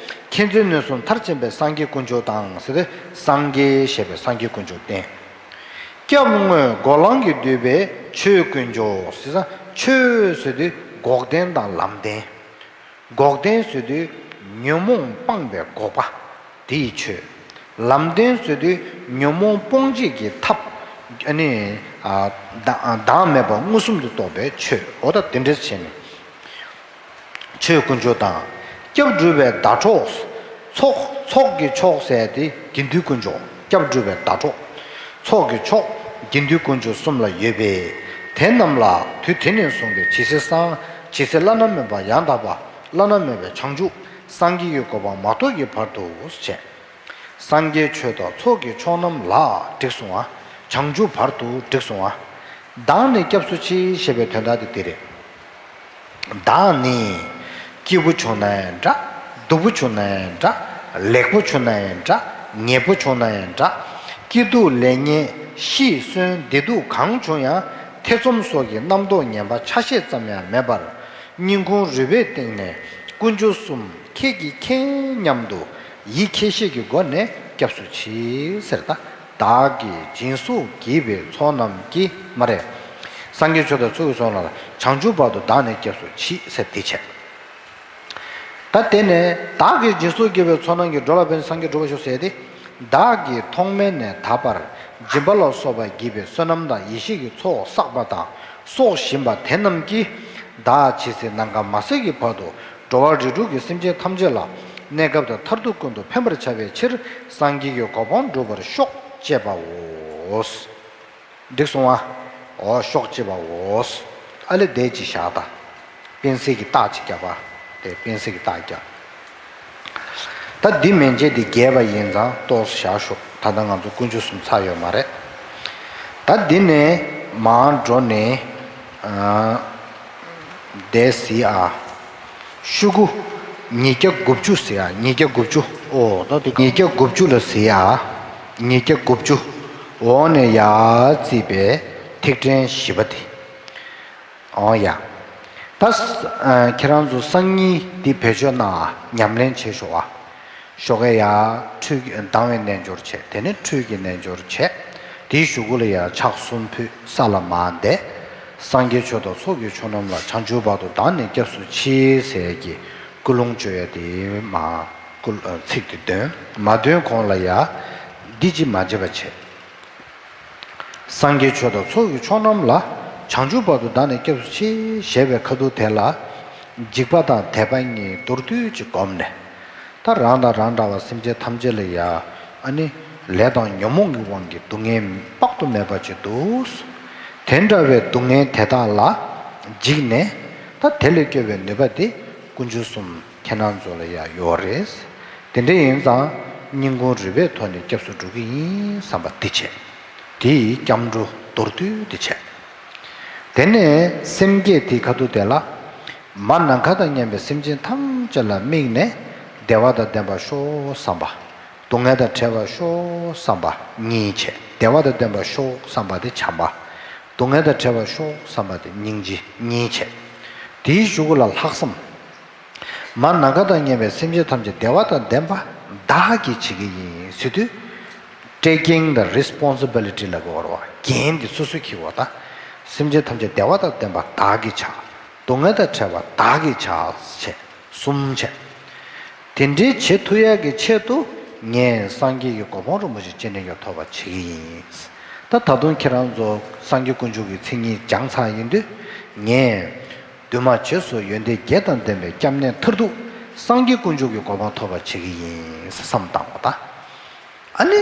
མཁྱེན་བརྩེ་ནུས་གསུམ་མཐར་ཕྱིན་པའི་སངས་རྒྱས་དཀོན་མཆོག་དང་ཟེར་ཏེ། སངས་རྒྱས་ཞེས་པའི་སངས་རྒྱས་དཀོན་མཆོག་བསྟན། སྐྱབས་དངོས་སྒོ་ལམ་གྱིས་བསྡུས་པའི་ཆོས་དཀོན་མཆོག་ཟེར་ཙང་། ཆོས་ཟེར་དུས་འགོག་བདེན་དང་ལམ་བདེན། འགོག་བདེན་ཟེར་དུས་ཉོན་མོངས་སྤངས་པའི་འགོག་པ། དེ་ཡི་ཆོས། ལམ་བདེན་ཟེར་དུས་ཉོན་མོངས་སྤོང་བྱེད་ཀྱི་ཐབས། ཨ་ནི། ཨ། བདག་བདག་མེད་པ་མངོན་སུམ་དུ་རྟོགས་པའི་ཆོས། འོ་ད་དེ་འདྲ་བྱས་ནས། ཆོས་དཀོན་མཆོག་དང་། སྐྱབས་སྒྲུབ་པའི་ཟླ་གྲོགས། ཚོགས་ ཚོགས་ཀྱི་མཆོག་ཟེར་དེ་དགེ་འདུན་དཀོན་མཆོག་སྐྱབས་འགྲོ་བའི་ཟླ་གྲོགས། ཚོགས་ཀྱི་མཆོག་དགེ་འདུན་དཀོན་མཆོག་གསུམ་ལ་ཡོད་པས། དེ་རྣམས་ལ་དུས་དེ་ནས་བཟུང་སྟེ་ཇི་སྲིད་སང་ཇི་སྲིད་བླ་ན་མེད་པ་ཡང་དག་པ་བླ་ན་མེད་པའི་བྱང་ཆུབ་སངས་རྒྱས་ཀྱི་གོ་འཕང་མ་ཐོབ་ཀྱི་བར་དུ་བྱས། སངས་རྒྱས་ཆོས་དང་ཚོགས་ཀྱི་མཆོག་རྣམས་ལ། འགྲིག་སོང་ཨ། བྱང་ཆུབ་བར་དུ་འགྲིག་སོང་ཨ། བདག་ནི་སྐྱབས་སུ་མཆི་ཞེས་པའི་དོན་དག་དེ་འདི་རེད། བདག་ནི་སྐྱིད་པོ་བྱུང་ན་ཡང་འདྲ། སྡུག་པོ་བྱུང་ན་ཡང་འདྲ། ལེགས་པོ་བྱུང་ན་ཡང་འདྲ། ཉེས་པོ་བྱུང་ན་ཡང་འདྲ། སྐྱིད་སྡུག་ལེགས་ཉེས་ཤི་གསོན་བདེ་སྡུག་གང་བྱུང་ཡང་ཐེ་ཚོམ་སོགས་ཀྱི་རྣམ་རྟོག་ངན་པ་ཆ་ཤས་ཙམ་ཡང་མེད་པར་སྙིང་ཁུང་རུས་པའི་གཏིང་ནས་དཀོན་མཆོག་གསུམ་ཁྱེད་ཀྱིས་མཁྱེན་སྙམ་དུ་ཡིད་ཁྱེད་ཤེས་ཀྱི་སྒོ་ནས་སྐྱབས་སུ་མཆི་ཟེར། ད་བདག་གིས་སྦྱིན་སོགས་བགྱིས་པའི་ཚོགས་རྣམས་ཀྱིས། མ་རེད། སངས་རྒྱས་ཆོས་དང་ཚོགས་ཀྱི་མཆོག་རྣམས་ལ། བྱང་ཆུབ་བར་དུ་བདག་ནི་སྐྱབས་སུ་མཆི་ཟེར་དེ་བྱས། ད་དེ་ནས་བདག་གིས་སྦྱིན་སོགས་བགྱིས་པའི་ཚོགས་རྣམས་ཀྱིས། འགྲོ་ལ་ཕན་ཕྱིར་སངས་རྒྱས་འགྲུབ་པར་ཤོག་ཟེར་ཏེ། བདག་གིས་ཐོག་མེད་ནས་ད་བར་སྦྱིན་པ་ལ་སོགས་པ་བགྱིས་པའི་བསོད་ནམས་དང་ཡེ་ཤེས་ཀྱི་ཚོགས་བསགས་པ་དང་གསོག་བཞིན་པ་དེ་རྣམས་ཀྱིས། བདག་ཇི་སྲིད་ནམ་མཁའ་མ་ཟད་ཀྱི་བར་དུ་འགྲོ་བ་རིགས་དྲུག་གི་སེམས་ཅན་ཐམས་ཅད་ལ་གནས་སྐབས་དང་མཐར་ཐུག་ཀུན་ཏུ་ཕན་པར་བྱ་བའི་ཕྱིར་སངས་རྒྱས་ཀྱི་གོ་འཕང་འགྲུབ་པར་ཤོག་ཅེས་པའོ། འགྲིག་སོང་ཨ། འོ་ཤོག་ཅེས་པའོ། ཨ་ལེ་དེ་ཅི་བཞག་ད། པེན་སིལ་གྱི་རྟགས་ཅིག་བརྒྱབ་པ། དེ་པེན་སིལ་གྱི་རྟགས་བརྒྱབ། ད་འདི་མན་ཆད་འདི་རྒྱས་པ་ཡིན་ཙང་ཏོག་ཙམ་བཞག་ཤོག་ད་ལྟ་ང་ཚོ་དཀོན་མཆོག་གསུམ་ཚར་ཡོད་མ་རེད། ད་འདི་ནས་མར་འགྲོ་ནས། ཨ། དེ་གཟིགས་ཨ། ཤོག་གུ་ཉིས་བརྒྱ་དགུ་བཅུ་གཟིགས་ཨ། ཉིས་བརྒྱ་དགུ་བཅུ། ཨོ་ད་དེ་ཉིས་བརྒྱ་དགུ་བཅུ་ལ་གཟིགས་ཨ། ཉིས་བརྒྱ་དགུ་བཅུ། འོག་ནས་ཡར་བརྩིས་པའི་ཐིག་ཕྲེང་བཞི་པ་དེ། ཨོ་ཡ། ད་ཨ། ཁྱེད་རང་ཚོ་སང་ཉིན་འདི་བེད་སྤྱོད་གནང་ཨ། ཉམས་ལེན་བྱེད་ཤོག་ཨ། ཞོགས་ཀས་ཡར་ཁྲུས་ཀྱི་ལྡང་བའི་རྣལ་འབྱོར་བྱས། དེ་ནས་ཁྲུས་ཀྱི་རྣལ་འབྱོར་བྱས། དེའི་གཞུག་གུ་ལ་ཡར་ཕྱག་གསུམ་ཕུད། ས་ལ་མར་བསྡད། སངས་རྒྱས་ཆོས་དང་ཚོགས་ཀྱི་མཆོག་རྣམས་ལ། བྱང་ཆུབ་བར་དུ་བདག་ནི་སྐྱབས་སུ་མཆི་ཟེར་གྱི་ཀུན་སློང་བཅོལ་ཡ་དེ་མར་ཀུན། ཚིག་དེ་འདོན། མ་འདོན་གོང་ལ་ཡ་འདི་ཅིག་མ་བརྗེད་པ་བྱེད། སངས་རྒྱས་ཆོས་དང་ཚོགས་ཀྱི་མཆོག་རྣམས་ལ། བྱང་ཆུབ་བར་དུ་བདག་ནི་སྐྱབས་སུ་མཆི་ཞེས་པའི་ཁ་ཐུག་དེ་ལ། འཇིགས་པ་དང་དད་པ་གཉིས་མདོར་བསྡུས་ཅིག་བསྒོམས་ནས། ད་རང་དང་རང་འདྲ་བ་སེམས་ཅན་ཐམས་ཅད་ལ་ཡ། ཨ་ནི་ལས་དང་ཉོན་མོངས་ཀྱི་དབང་གིས་སྡུག་བསྔལ་དཔག་ཏུ་མེད་པ་ཅིག་འདུག་དེ་འདྲ་བའི་སྡུག་བསྔལ་དེ་དག་ལ་འཇིགས་ནས། ད་དེ་ལས་སྐྱོབ་པའི་ནུས་པ་དེ་དཀོན་མཆོག་གསུམ་ཁྱེད་རང་ཚོ་ལ་ཡ་ཡོད་རེད། དེ་འདྲ་ཡིན་ཙང་སྙིང་ཁུང་རུས་པའི་ཐོག་ནས་སྐྱབས་སུ་འགྲོ་གི་ཡིན་བསམ་པ་འདི་བྱས། དེའི་སྐྱབས་འགྲོ་མདོར་བསྡུས་དེ་བྱས། དེ་ནས་སེམས་བསྐྱེད་དེའི་ཁ་ཐུག་དེ་ལ། མ་ནམ་མཁའ་དང་མཉམ་པའི་སེམས་ཅན་ཐམས་ཅད་ལ་དམིགས་ནས་བདེ་བ་དང་ལྡན་པར་ཤོག་བསམ་པ། སྡུག་བསྔལ་དང་བྲལ་བར་ཤོག་བསམ་པ་གཉིས་བྱས། བདེ་བ་དང་ལྡན་པར་ཤོག་བསམ་པ་དེ་བྱམས་པ། སྡུག་བསྔལ་དང་བྲལ་བར་ཤོག་བསམ་པ་དེ་སྙིང་རྗེ་གཉིས་བྱས། དེའི་གཞུག་གུ་ལ་ལྷག་བསམ། མ་ནམ་མཁའ་དང་མཉམ་པའི་སེམས་ཅན་ཐམས་ཅད་བདེ་བ་དང་ལྡན་པ་བདག་གིས་བྱེད་ཀྱི་ཡིན་ཟེར་དུས། Taking the responsibility ལབ་དགོས་རེད་བ། འགན་འདི་སོ་སོས་འཁྱེར་དགོས་ད། སེམས་ཅན་ཐམས་ཅད་བདེ་བ་དང་ལྡན་པ་བདག་གིས་བྱ། སྡུག་བསྔལ་དང་བྲལ་བ་བདག་གིས་བྱ་བྱས། གསུམ་བྱས། དེ་འདྲའི་བྱེད་ཐུབ་ཡག་གི་ཆེད་དུ་ངས་སངས་རྒྱས་ཀྱི་གོ་འཕང་རིན་པོ་ཆེ་ཅི་ནས་ཀྱང་ཐོབ་པ་བྱེད་ཀྱི་ཡིན། ད་ད་དུང་ཁྱེད་རང་ཚོ་སངས་རྒྱས་དཀོན་མཆོག་གི་མཚན་ཉིད་སྦྱངས་ཚར་ཡིན་དུས་ངས། འདུས་མ་བྱས་སུ་ཡོན་ཏན་བརྒྱད་དང་ལྡན་པའི་སྐྱབས་གནས་མཐར་ཐུག་སངས་རྒྱས་དཀོན་མཆོག་གི་གོ་འཕང་ཐོབ་པར་བྱེད་ཀྱི་ཡིན་བསམ་བཏང་བ་དང་། ཨ་ནི།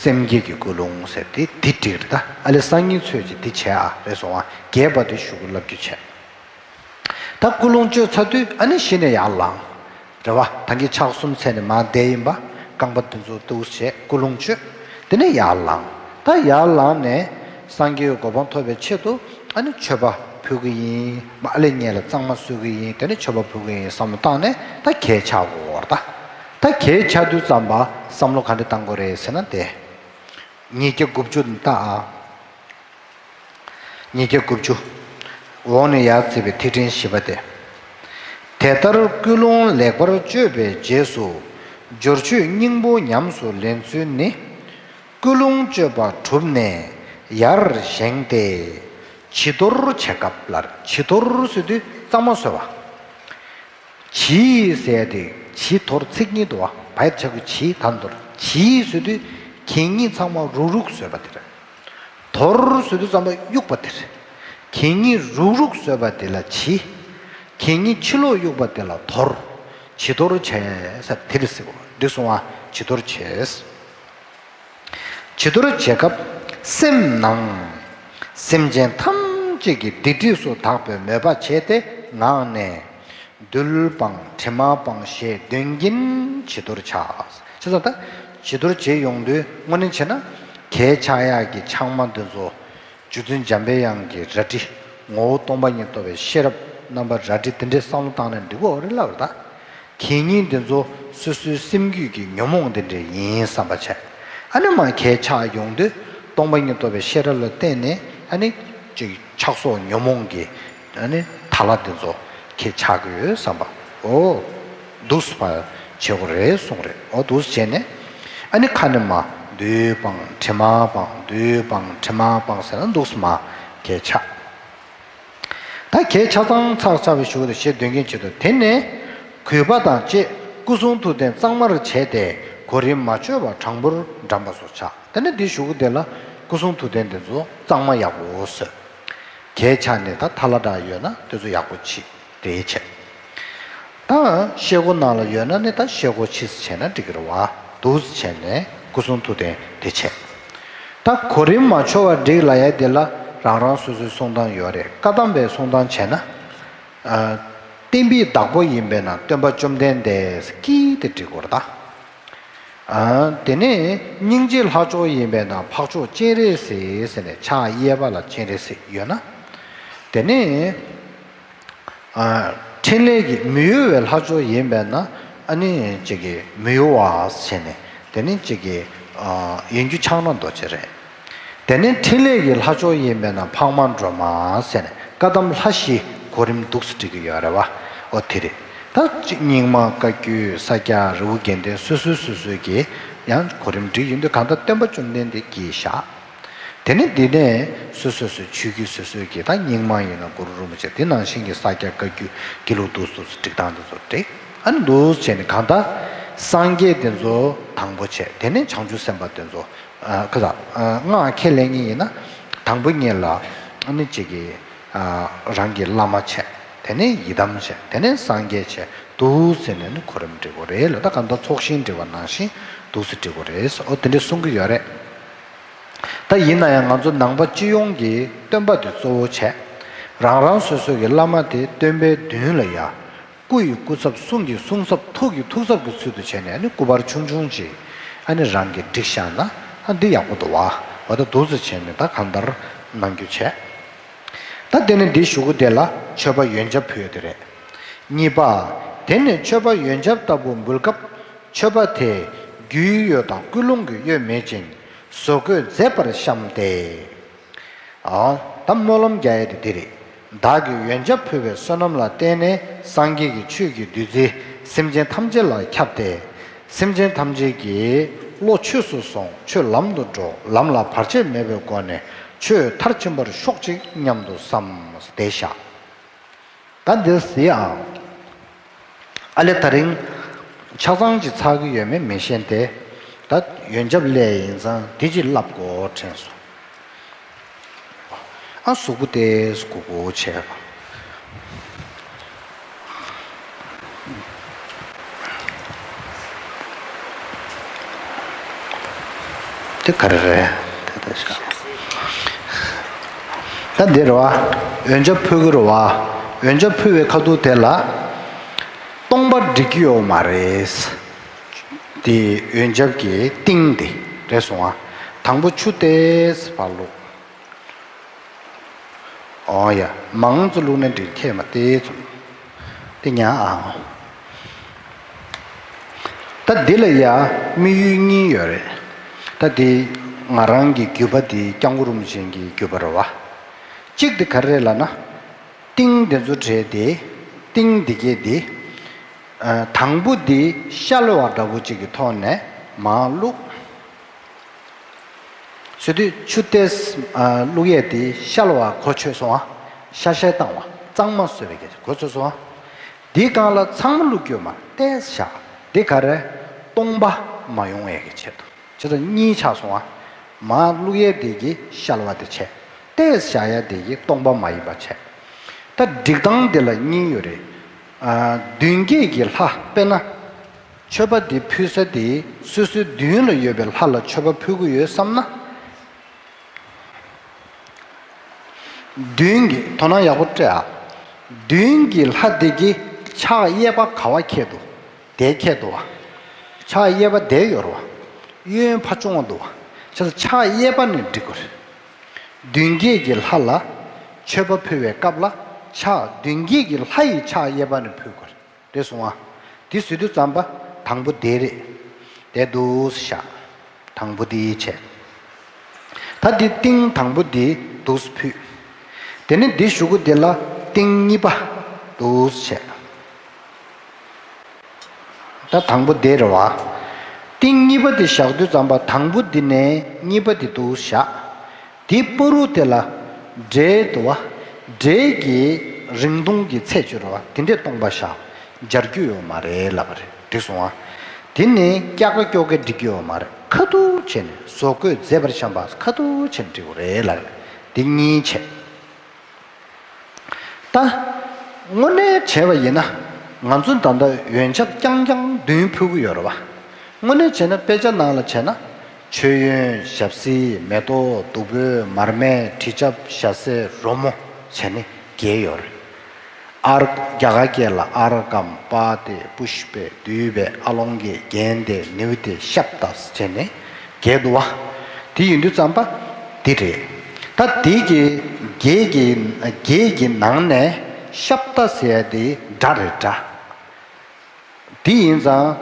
སེམས་བསྐྱེད་ཀྱི་ཀུན་སློང་ཟེར་དེ་འདི་འགྲིག་རེད་ད། ཨ་ལེ་སང་ཉིན་ཚོད་ཀྱི་འདི་བྱས་ཨ་རེད་སོང་ཨ། རྒྱས་པ་དེ་ཞུ་གི་ལབ་རྒྱུ་བྱས། ད་ཀུན་སློང་བཅོས་ཚར་དུས་ཨ་ནི་གཞི་ནས་ཡར་ལངས། རེད་བ། ད་གིན་ཕྱག་གསུམ་འཚལ་ནས་མར་བསྡད་ཡིན་པ། རྐང་པ་དེ་ཚོ་ཏུའུ་བྱས་ཀུན་སློང་བཅོས། དེ་ནས་ཡར་ལངས། ད་ཡར་ལངས་ནས་སངས་རྒྱས་ཀྱི་གོ་འཕང་ཐོབ་པའི་ཆེད་དུ་ཨ་ནི་མཆོད་པ་ཕུལ་གི་ཡིན། མ་ཨ་ལེ་ངེད་ལ་གཙང་མ་བཟོ་གི་ཡིན། དེ་ནས་མཆོད་པ་ཕུལ་གི་ཡིན་བསམ་བློ་བཏང་ནས་ད་གད་ཆག་དགོས་བར་ད། ད་གད་ཆག་དུས་ཙམ་པ་བསམ་བློ་ག་འདྲ་བཏང་དགོས་རེད་ཟེར་ན་དེ། ཉིས་བརྒྱ་དགུ་བཅུ་ད་ཨ། ཉིས་བརྒྱ་དགུ་བཅུ། འོག་ནས་ཡར་བརྩིས་པའི་ཐིག་ཕྲེང་བཞི་པ་སྟེ། དེ་ལྟར་ཀུན་སློང་ལེགས་པར་བཅོས་པའི་རྗེས་སུ། སྦྱོར་ཆོས་སྙིང་པོ་ཉམས་སུ་ལེན་ཚུལ་ནི། ཀུན་སློང་བཅོས་པ་གྲུབ་ནས་ཡར་བཞེངས་ཏེ། བྱི་དོར་བྱེད་སྐབས་ལ། བྱི་དོར་ཟེར་དུས་གཙང་མ་བཟོ་བ། བྱི་ཟེར་ཏེ་བྱི་དོར་ཚིག་གཉིས་འདུག་བ། བའི་ཆ་གི་བྱི་དང་དོར། བྱི་ཟེར་དུས་གད་སྙིགས་ཚང་མ་རུག་རུག་བཟོས་པ་དེ་རེད། དོར་ཟེར་དུས་ཙམ་པ་གཡུག་པ་དེ་རེད། གད་སྙིགས་རུག་རུག་བཟོས་པ་དེ་ལ་བྱི། གད་སྙིགས་ཕྱི་ལོགས་གཡུག་པ་དེ་ལ་དོར། བྱི་དོར་བྱས་ས་དེ་རེད་ཟེར་བ། འགྲིག་སོང་བ། བྱི་དོར་བྱས། བྱི་དོར་བྱེད་སྐབས་སེམས་ནང་། སེམས་ཅན་ཐམས་ཅད་ཀྱི་སྡིག་སྒྲིབ་སུ་དག་པའི་མོས་པ་བྱས་ཏེ་ངག་ནས། རྡུལ་སྤངས་དྲི་མ་སྤངས་ཞེས་འདོན་གྱིན་བྱི་དོར་བྱ། བྱས་ཙང་ད་བྱི་དོར་བྱེད་ཡོང་དུས་དངོས་གནས་བྱས་ན་གད་ཆག་ཡག་གི་ཆག་མ་འདི་ཚོ། རྗེ་བཙུན་འཇམ་པའི་དབྱངས་ཀྱི་རལ་གྲི། ངོ་བོ་སྟོང་པ་ཉིད་རྟོགས་པའི་ཤེས་རབ་རྣམ་པ་རལ་གྲི་དེ་འདྲའི་བསམ་བློ་བཏང་ནས་འགྲིག་གོ་རེད་ལབ་རེད་ད། གད་སྙིགས་འདི་ཚོ་སོ་སོའི་སེམས་རྒྱུད་ཀྱི་ཉོན་མོངས་འདི་འདྲ་ཡིན་བསམ་པ་བྱས། ཨ་ནི་མར་གད་ཆག་ཡོང་དུས་སྟོང་པ་ཉིད་རྟོགས་པའི་ཤེས་རབ་ལ་བརྟེན་ནས་ཨ་ནི་ཅིག་ཆགས་སོགས་ཉོན་མོངས་ཀྱི་ཨ་ནི་ཐ་ལ་འདི་ཚོ་གད་ཆག་གི་ཡོད་བསམ་པ། འོ། འདུག་སེ་བྱེད་དགོས་རེད་གསུངས་རེད། འོ་འདུག་སེ་བྱས་ནས། ཨ་ནི་ཁ་ནས་མར་རྡུལ་སྤངས་དྲི་མ་སྤངས། རྡུལ་སྤངས་དྲི་མ་སྤངས་ཟེར་ན་འདུག་སེ་མར་གད་ཆག་ད་གད་ཆག་ཚང་ཚར་ཚར་བའི་གཞུག་ཏུ་ཞེས་འདོན་གྱིན་བྱེད་དོ། དེ་ནས་གུས་པ་དང་བཅས་སྐུ་གསུང་ཐུགས་རྟེན་གཙང་མར་བྱས་ཏེ་གོ་རིམ་མ་ཆོད་པར་དྲང་པོར་འགྲམ་པ་སོགས་བྱ། དེ་ནས་འདིའི་གཞུག་གུ་དེ་ལ་སྐུ་གསུང་ཐུགས་རྟེན་དེ་ཚོ་གཙང་མ་ཡག་པོ་བཟོས། གད་ཆག་ནས་ད་ཐ་ལ་འདྲ་ཡོད་ན་དེ་ཚོ་ཡག་པོ་ཕྱིས་དེ་བྱས། ད་ཤེལ་སྒོ་ནང་ལ་ཡོད་ན་ནི་ད་ཤེལ་སྒོ་ཕྱིས་བྱས་ན་འགྲིག་གི་རེད་བ། འདུག་སེ་བྱས་ནས་སྐུ་གསུང་ཐུགས་རྟེན་དེ་བྱས། ད་གོ་རིམ་མ་འཆོལ་བར་བསྒྲིགས་ལབ་ཡ་དེ་ལ་རང་རང་སོ་སོའི་གསུང་སྟངས་ཡོད་རེད། བཀའ་གདམས་པའི་གསུང་སྟངས་བྱས་ན། ཨ། བསྟན་པའི་བདག་པོ་ཡིན་པས་ན་སྟོན་པ་བཅོམ་ལྡན་འདས་ཀྱིས་དེ་བསྒྲིགས་དགོས་རེད་ད། ཨ། དེ་ནས་སྙིང་རྗེའི་ལྷ་མཆོག་ཡིན་པས་ན་འཕགས་མཆོག་སྤྱན་རས་གཟིགས་ཟེར་ནས་ཕྱག་གཡས་པ་ལ་སྤྱན་རས་གཟིགས་ཡོད་ན། དེ་ནས། ཨ། ཕྲིན་ལས་ཀྱི་མི་གཡོ་བའི་ལྷ་མཆོག་ཡིན་པས་ན་ཨ་ནི་ཅིག་གི་མི་གཡོ་བ་ཟེར་ནས་དེ་ནི་ཅིག་གི། ཨ། ཡིན་རྒྱུ་ཕྱག་ན་རྡོ་རྗེ་རེད། དེ་ནི་ཕྲིན་ལས་ཀྱི་ལྷ་མཆོག་ཡིན་པས་ན་འཕགས་མ་སྒྲོལ་མ་ཟེར་ནས་བཀའ་གདམས་ལྷ་བཞི་གོ་རིམ་འདུག་སེ་བསྒྲིགས་ཀྱི་ཡོད་རེད་བ། འོ་དེ་རེད། ད་ཅིག་རྙིང་མ་བཀའ་བརྒྱུད་ས་སྐྱ་རི་བོ་དགེ་ལྡན་སོ་སོའི་སོ་སོའི་གི་ཡང་གོ་རིམ་བསྒྲིགས་ཡོང་དུས་གང་ལྟར་སྟོན་པ་བཅོམ་ལྡན་འདས་ཀྱིས་བཞག་དེ་ནས་འདི་ནས་སོ་སོ་སོའི་ཆོས་བརྒྱུད་སོ་སོའི་གི་ད་རྙིང་མ་ཡིན་ན་གུ་རུ་རིན་པོ་ཆེ། དེ་ནང་བཞིན་གྱི་ས་སྐྱ་བཀའ་བརྒྱུད་དགེ་ལུགས་འདུག་སེ་བསྒྲིགས་སྟངས་དེ་ཚོ་འགྲིག་ཨ་ནི་འདུག་སེ་བྱས་ནས་གང་ལྟར་སངས་རྒྱས་དེ་ཚོ་དང་པོ་བྱས། དེ་ནས་བྱང་ཆུབ་སེམས་དཔའ་དེ་ཚོ། ཨ། ཁ་ས། ཨ། སྔགས་ཁས་ལེན་མཁན་ཡིན་ན་དང་པོ་ཉིད་ལ་ཨ་ནི་གཅིག་གི། ཨ། རང་གི་བླ་མ་བྱས། དེ་ནས་ཡི་དམ་བྱས། དེ་ནས་སངས་རྒྱས་བྱས། འདུག་སེ་བྱས་ནས་ནི་གོ་རིམ་བསྒྲིགས་དགོས་རེད་ལ། ད་གང་ལྟར་ཚོགས་ཞིང་བསྒྲིགས་པ་ནང་བཞིན་འདུག་སེ་བསྒྲིགས་དགོས་རེད། འོ་དེ་འདྲས་གསུང་གི་ཡོད་རེད། ད་ཡིན་ན་ཡང་ང་ཚོ་ནང་པ་སྤྱི་ཡོངས་ཀྱི་སྟོན་པ་དེ་གཙོ་བོ་བྱས། རང་རང་སོ་སོ་གི་བླ་མ་དེ་སྟོན་པའི་མདུན་ལ་ཡ། སྐུ་ཡི་སྐུ་ཚབ། གསུང་གི་གསུང་ཚབ། ཐུགས་ཀྱི་ཐུགས་ཚབ་ཀྱི་ཚུལ་དུ་བྱས་ནས་ནི་སྐུ་པར་ཆུང་ཆུང་ཅིག་ཨ་ནི་རང་གིས་བསྒྲིགས་བཞག་ན་ཨ་འདི་ཡག་པོ་འདུག་བ། འོ་ད་འདུག་སེ་བྱས་ནས་ད་གང་ལྟར་གནང་རྒྱུ་བྱས། ད་དེ་ནས་འདིའི་གཞུག་གུ་དེ་ལ་མཆོད་པ་ཡོན་ཆབ་ཕུལ་ཡ་དེ་རེད། གཉིས་པ། དེ་ནས་མཆོད་པ་ཡོན་ཆབ་ལྟ་བུ་འབུལ་སྐབས་མཆོད་པ་དེ་རྒྱུའི་གཡོ་དང་ཀུན་སློང་གི་གཡོ་མེད་ཅིང་བཟོ་བཀོད་མཛེས་པར་བཤམས་ཏེ། ཨ། ད་སྨོན་ལམ་རྒྱག་ཡ་དེ་འདི་རེད། བདག་གིས་ཡོན་ཆབ་ཕུལ་བའི་བསོད་ནམས་ལ་བརྟེན་ནས་སངས་རྒྱས་ཀྱི་ཆོས་ཀྱི་བདུད་རྩི་སེམས་ཅན་ཐམས་ཅད་ལ་ཁྱབ་སྟེ། སེམས་ཅན་ཐམས་ཅད་ཀྱི་བློ་ཆོས་སུ་སོང་། ཆོས་ལམ་དུ་འགྲོ། ལམ་ལ་བར་ཆད་མེད་པའི་སྒོ་ནས་ཆོས་མཐར་ཕྱིན་པར་ཤོག་ཅིག་སྙམ་དུ་བསམ་སྟེ་བཞག་ད་འདིར་གཟིགས་ཨང་། ཨ་ལས་ད་རིང་ཆ་ཚང་ཅིག་ཚར་གི་ཡོད་མེད་མི་ཤེས་ཏེ། ད་ཡོན་ཆབ་སླེབས་ཡིན་ཙང་དེ་ཅིག་བསླབ་དགོས་དྲན་སོང་། ཨ་གཟུགས་པོ་ཏོག་ཙམ་སྒུར་སྒུར་བྱས་པ། དེ་ག་རེ་རེད། དེ་ལྟ་ཤག་ད་འདི་རེད་བ། ཡོན་ཆབ་ཕུལ་གི་རེད་བ། ཡོན་ཆབ་ཕུལ་བའི་ཁ་ཐུག་དེ་ལ་སྟོང་པ་འགྲིག་གི་ཡོད་མ་རེད། དེ་ཡོན་ཆབ་ཀྱི་གཏིང་དེ་རེད་སོང་ཨ། དང་པོ་ཆུ་ཏོག་ཙམ་ཕར་བླུགས། ཨོ་ཡ། མང་ཙམ་བླུགས་ན་འགྲིག་ཁྱད་མ་སྟེ་ཙམ། དེ་ཉག་ཨ། ད་འདི་ལ་ཡ་དམིགས་ཡུལ་གཉིས་ཡོད་རེད། ད་དེ་ང་རང་གི་རྒྱུད་པ་དེ་སྐྱབས་མགོན་རིན་པོ་ཆེ་གི་རྒྱུད་པ་རེད་བ། གཅིག་དེ་ག་རེ་རེད་ལབ་ན། གཏིང་དེ་ཚོ་བྲལ་ཏེ། གཏིང་འདི་གས་དེ། ཨ། དང་པོ་དེ་བཤལ་བ་འདྲ་བོ་གཅིག་གི་ཐོག་ནས་མར་བླུགས། བཟོས་དུས་ཆུ་ཏོག་ཙམ་བླུགས་ཡས་དེ་བཤལ་བ་གོ་ཆོད་སོང་ཨ། བཤལ་བཤལ་བཏང་བ་གཙང་མ་བཟོས་པའི་གོ་ཆོད་སོང་ཨ། དེའི་སྒང་ལ་ཚང་མ་བླུགས་རྒྱུ་མ་ཏོག་ཙམ་བཞག་དེ་ག་རེ། སྟོང་པ་མ་ཡོང་ཡས་ཀྱི་ཆེད་དུ། བྱས་ཙང་གཉིས་ཆགས་སོང་ཨ། མར་བླུགས་ཡས་དེ་གི་བཤལ་བ་དེ་བྱས། ཏོག་ཙམ་བཞག་ཡས་དེ་གི་སྟོང་པ་མ་ཡིན་པ་བྱས། ད་སྒྲིག་སྟངས་དེ་ལ་གཉིས་ཡོད་རེད། ཨ། མདུན་བསྐྱེད་ཀྱི་ལྷ་དཔེར་ན། མཆོད་པ་འདི་ཕུལ་ས་དེ་སོ་སོའི་མདུན་ལ་ཡོད་པའི་ལྷ་ལ་མཆོད་པ་ཕུལ་གྱི་ཡོད་བསམ་ན། མདུན་གྱི་དོ་སྣང་ཡག་པོ་སྤྲད་ཨ། མདུན་གྱི་ལྷ་དེ་གི་ཕྱག་གཡས་པ་ག་བ་འཁྱེར་འདུག་དེ་འཁྱེར་འདུག་བ། ཕྱག་གཡས་པ་དེ་ཡོད་རེད་བ། གཡོན་ཕར་ཆུང་བ་འདུག་བ། བྱས་ཙང་ཕྱག་གཡས་པ་ནས་སྒྲིག་དགོས་རེད། མདུན་བསྐྱེད་ཀྱི་ལྷ་ལ་མཆོད་པ་ཕུལ་བའི་སྐབས་ལ་ཕྱག་མདུན་བསྐྱེད་ཀྱི་ལྷ་ཡི་ཕྱག་གཡས་པ་ནས་ཕུལ་དགོས་རེད། རེད་སོང་ཨ། དེ་བཟོས་དུས་ཙམ་པ་དང་པོ་དེ་རེད། དེ་འདུག་སེ་བཞག་དང་པོ་དེ་བྱས། ད་འདི་ཏིང་དང་པོ་དེ་འདུག་སེ་ཕུལ། དེ་ནས་འདི་གཞུག་གུ་དེ་ལ་ཏིང་གཉིས་པ་འདུག་སེ་བྱས། ད་དང་པོ་དེ་རེད་བ། ཏིང་གཉིས་པ་དེ་བཞག་དུས་ཙམ་པ་དང་པོ་དེ་ནས་གཉིས་པ་དེ་འདུག་སེ་བཞག་དེའི་བར་དུ་དེ་ལ་འབྲས་འདུག་བ། འབྲས་ཀྱི་རིང་ཐུང་གི་ཚད་ཅིག་ཡོད་རེད་བ། དེ་འདྲས་སྟོང་པ་བཞག་སྦྱར་རྒྱུ་ཡོད་མ་རེད་ལབ་པ་རེད། འགྲིག་སོང་ཨ། དེ་ནི་སྐྱག་ཀ་སྐྱོག་ཀ་སྒྲིག་རྒྱུ་ཡོད་མ་རེད། ཁ་ཐུག་བྱས་ནས་བཟོ་བཀོད་མཛད་པར་བྱམས་པ་ཁ་ཐུག་བྱས་ནས་འགྲིག་གི་རེད་ལབ་པ་རེད། དེ་གཉིས་བྱས། ད་དངོས་གནས་བྱས་པ་ཡིན་ན་ང་ཚོ་ད་ལྟ་ཡོན་ཆབ་རྐྱང་རྐྱང་བདུན་ཕུལ་གྱི་ཡོད་རེད་བ། དངོས་གནས་བྱས་ན་དཔེ་ཆ་ནང་ལ་བྱས་ན་མཆོད་ཡོན་ཞབས་བསིལ་མེ་ཏོག་བདུག་སྤོས་མར་མེ་དྲི་ཆབ་ཞལ་ཟས་རོལ་མོ་བྱས་ནས་བརྒྱད་ཡོད་རེད། ཨར་རྒྱ་གར་སྐད་ལ་ཨར་ཀམ་པཱ་ཏེ་པུཤ་པེ་དུད་པེ་ཨ་ལོང་ཀེ་གན་ཏེ་ནིའུ་ཏེ་ཤབ་ཏཱས་བྱས་ནས་བརྒྱད་འདུག་བ། དེ་ཡིན་དུས་ཙམ་པ་འདི་རེད། ད་དེ་གི་བརྒྱད་ཀྱི་བརྒྱད་ཀྱི་ནང་ནས་ཤབ་ཏཱ་ཟེར་ཡ་དེ་སྒྲ་རེད་སྒྲ། དེ་ཡིན་ཙང་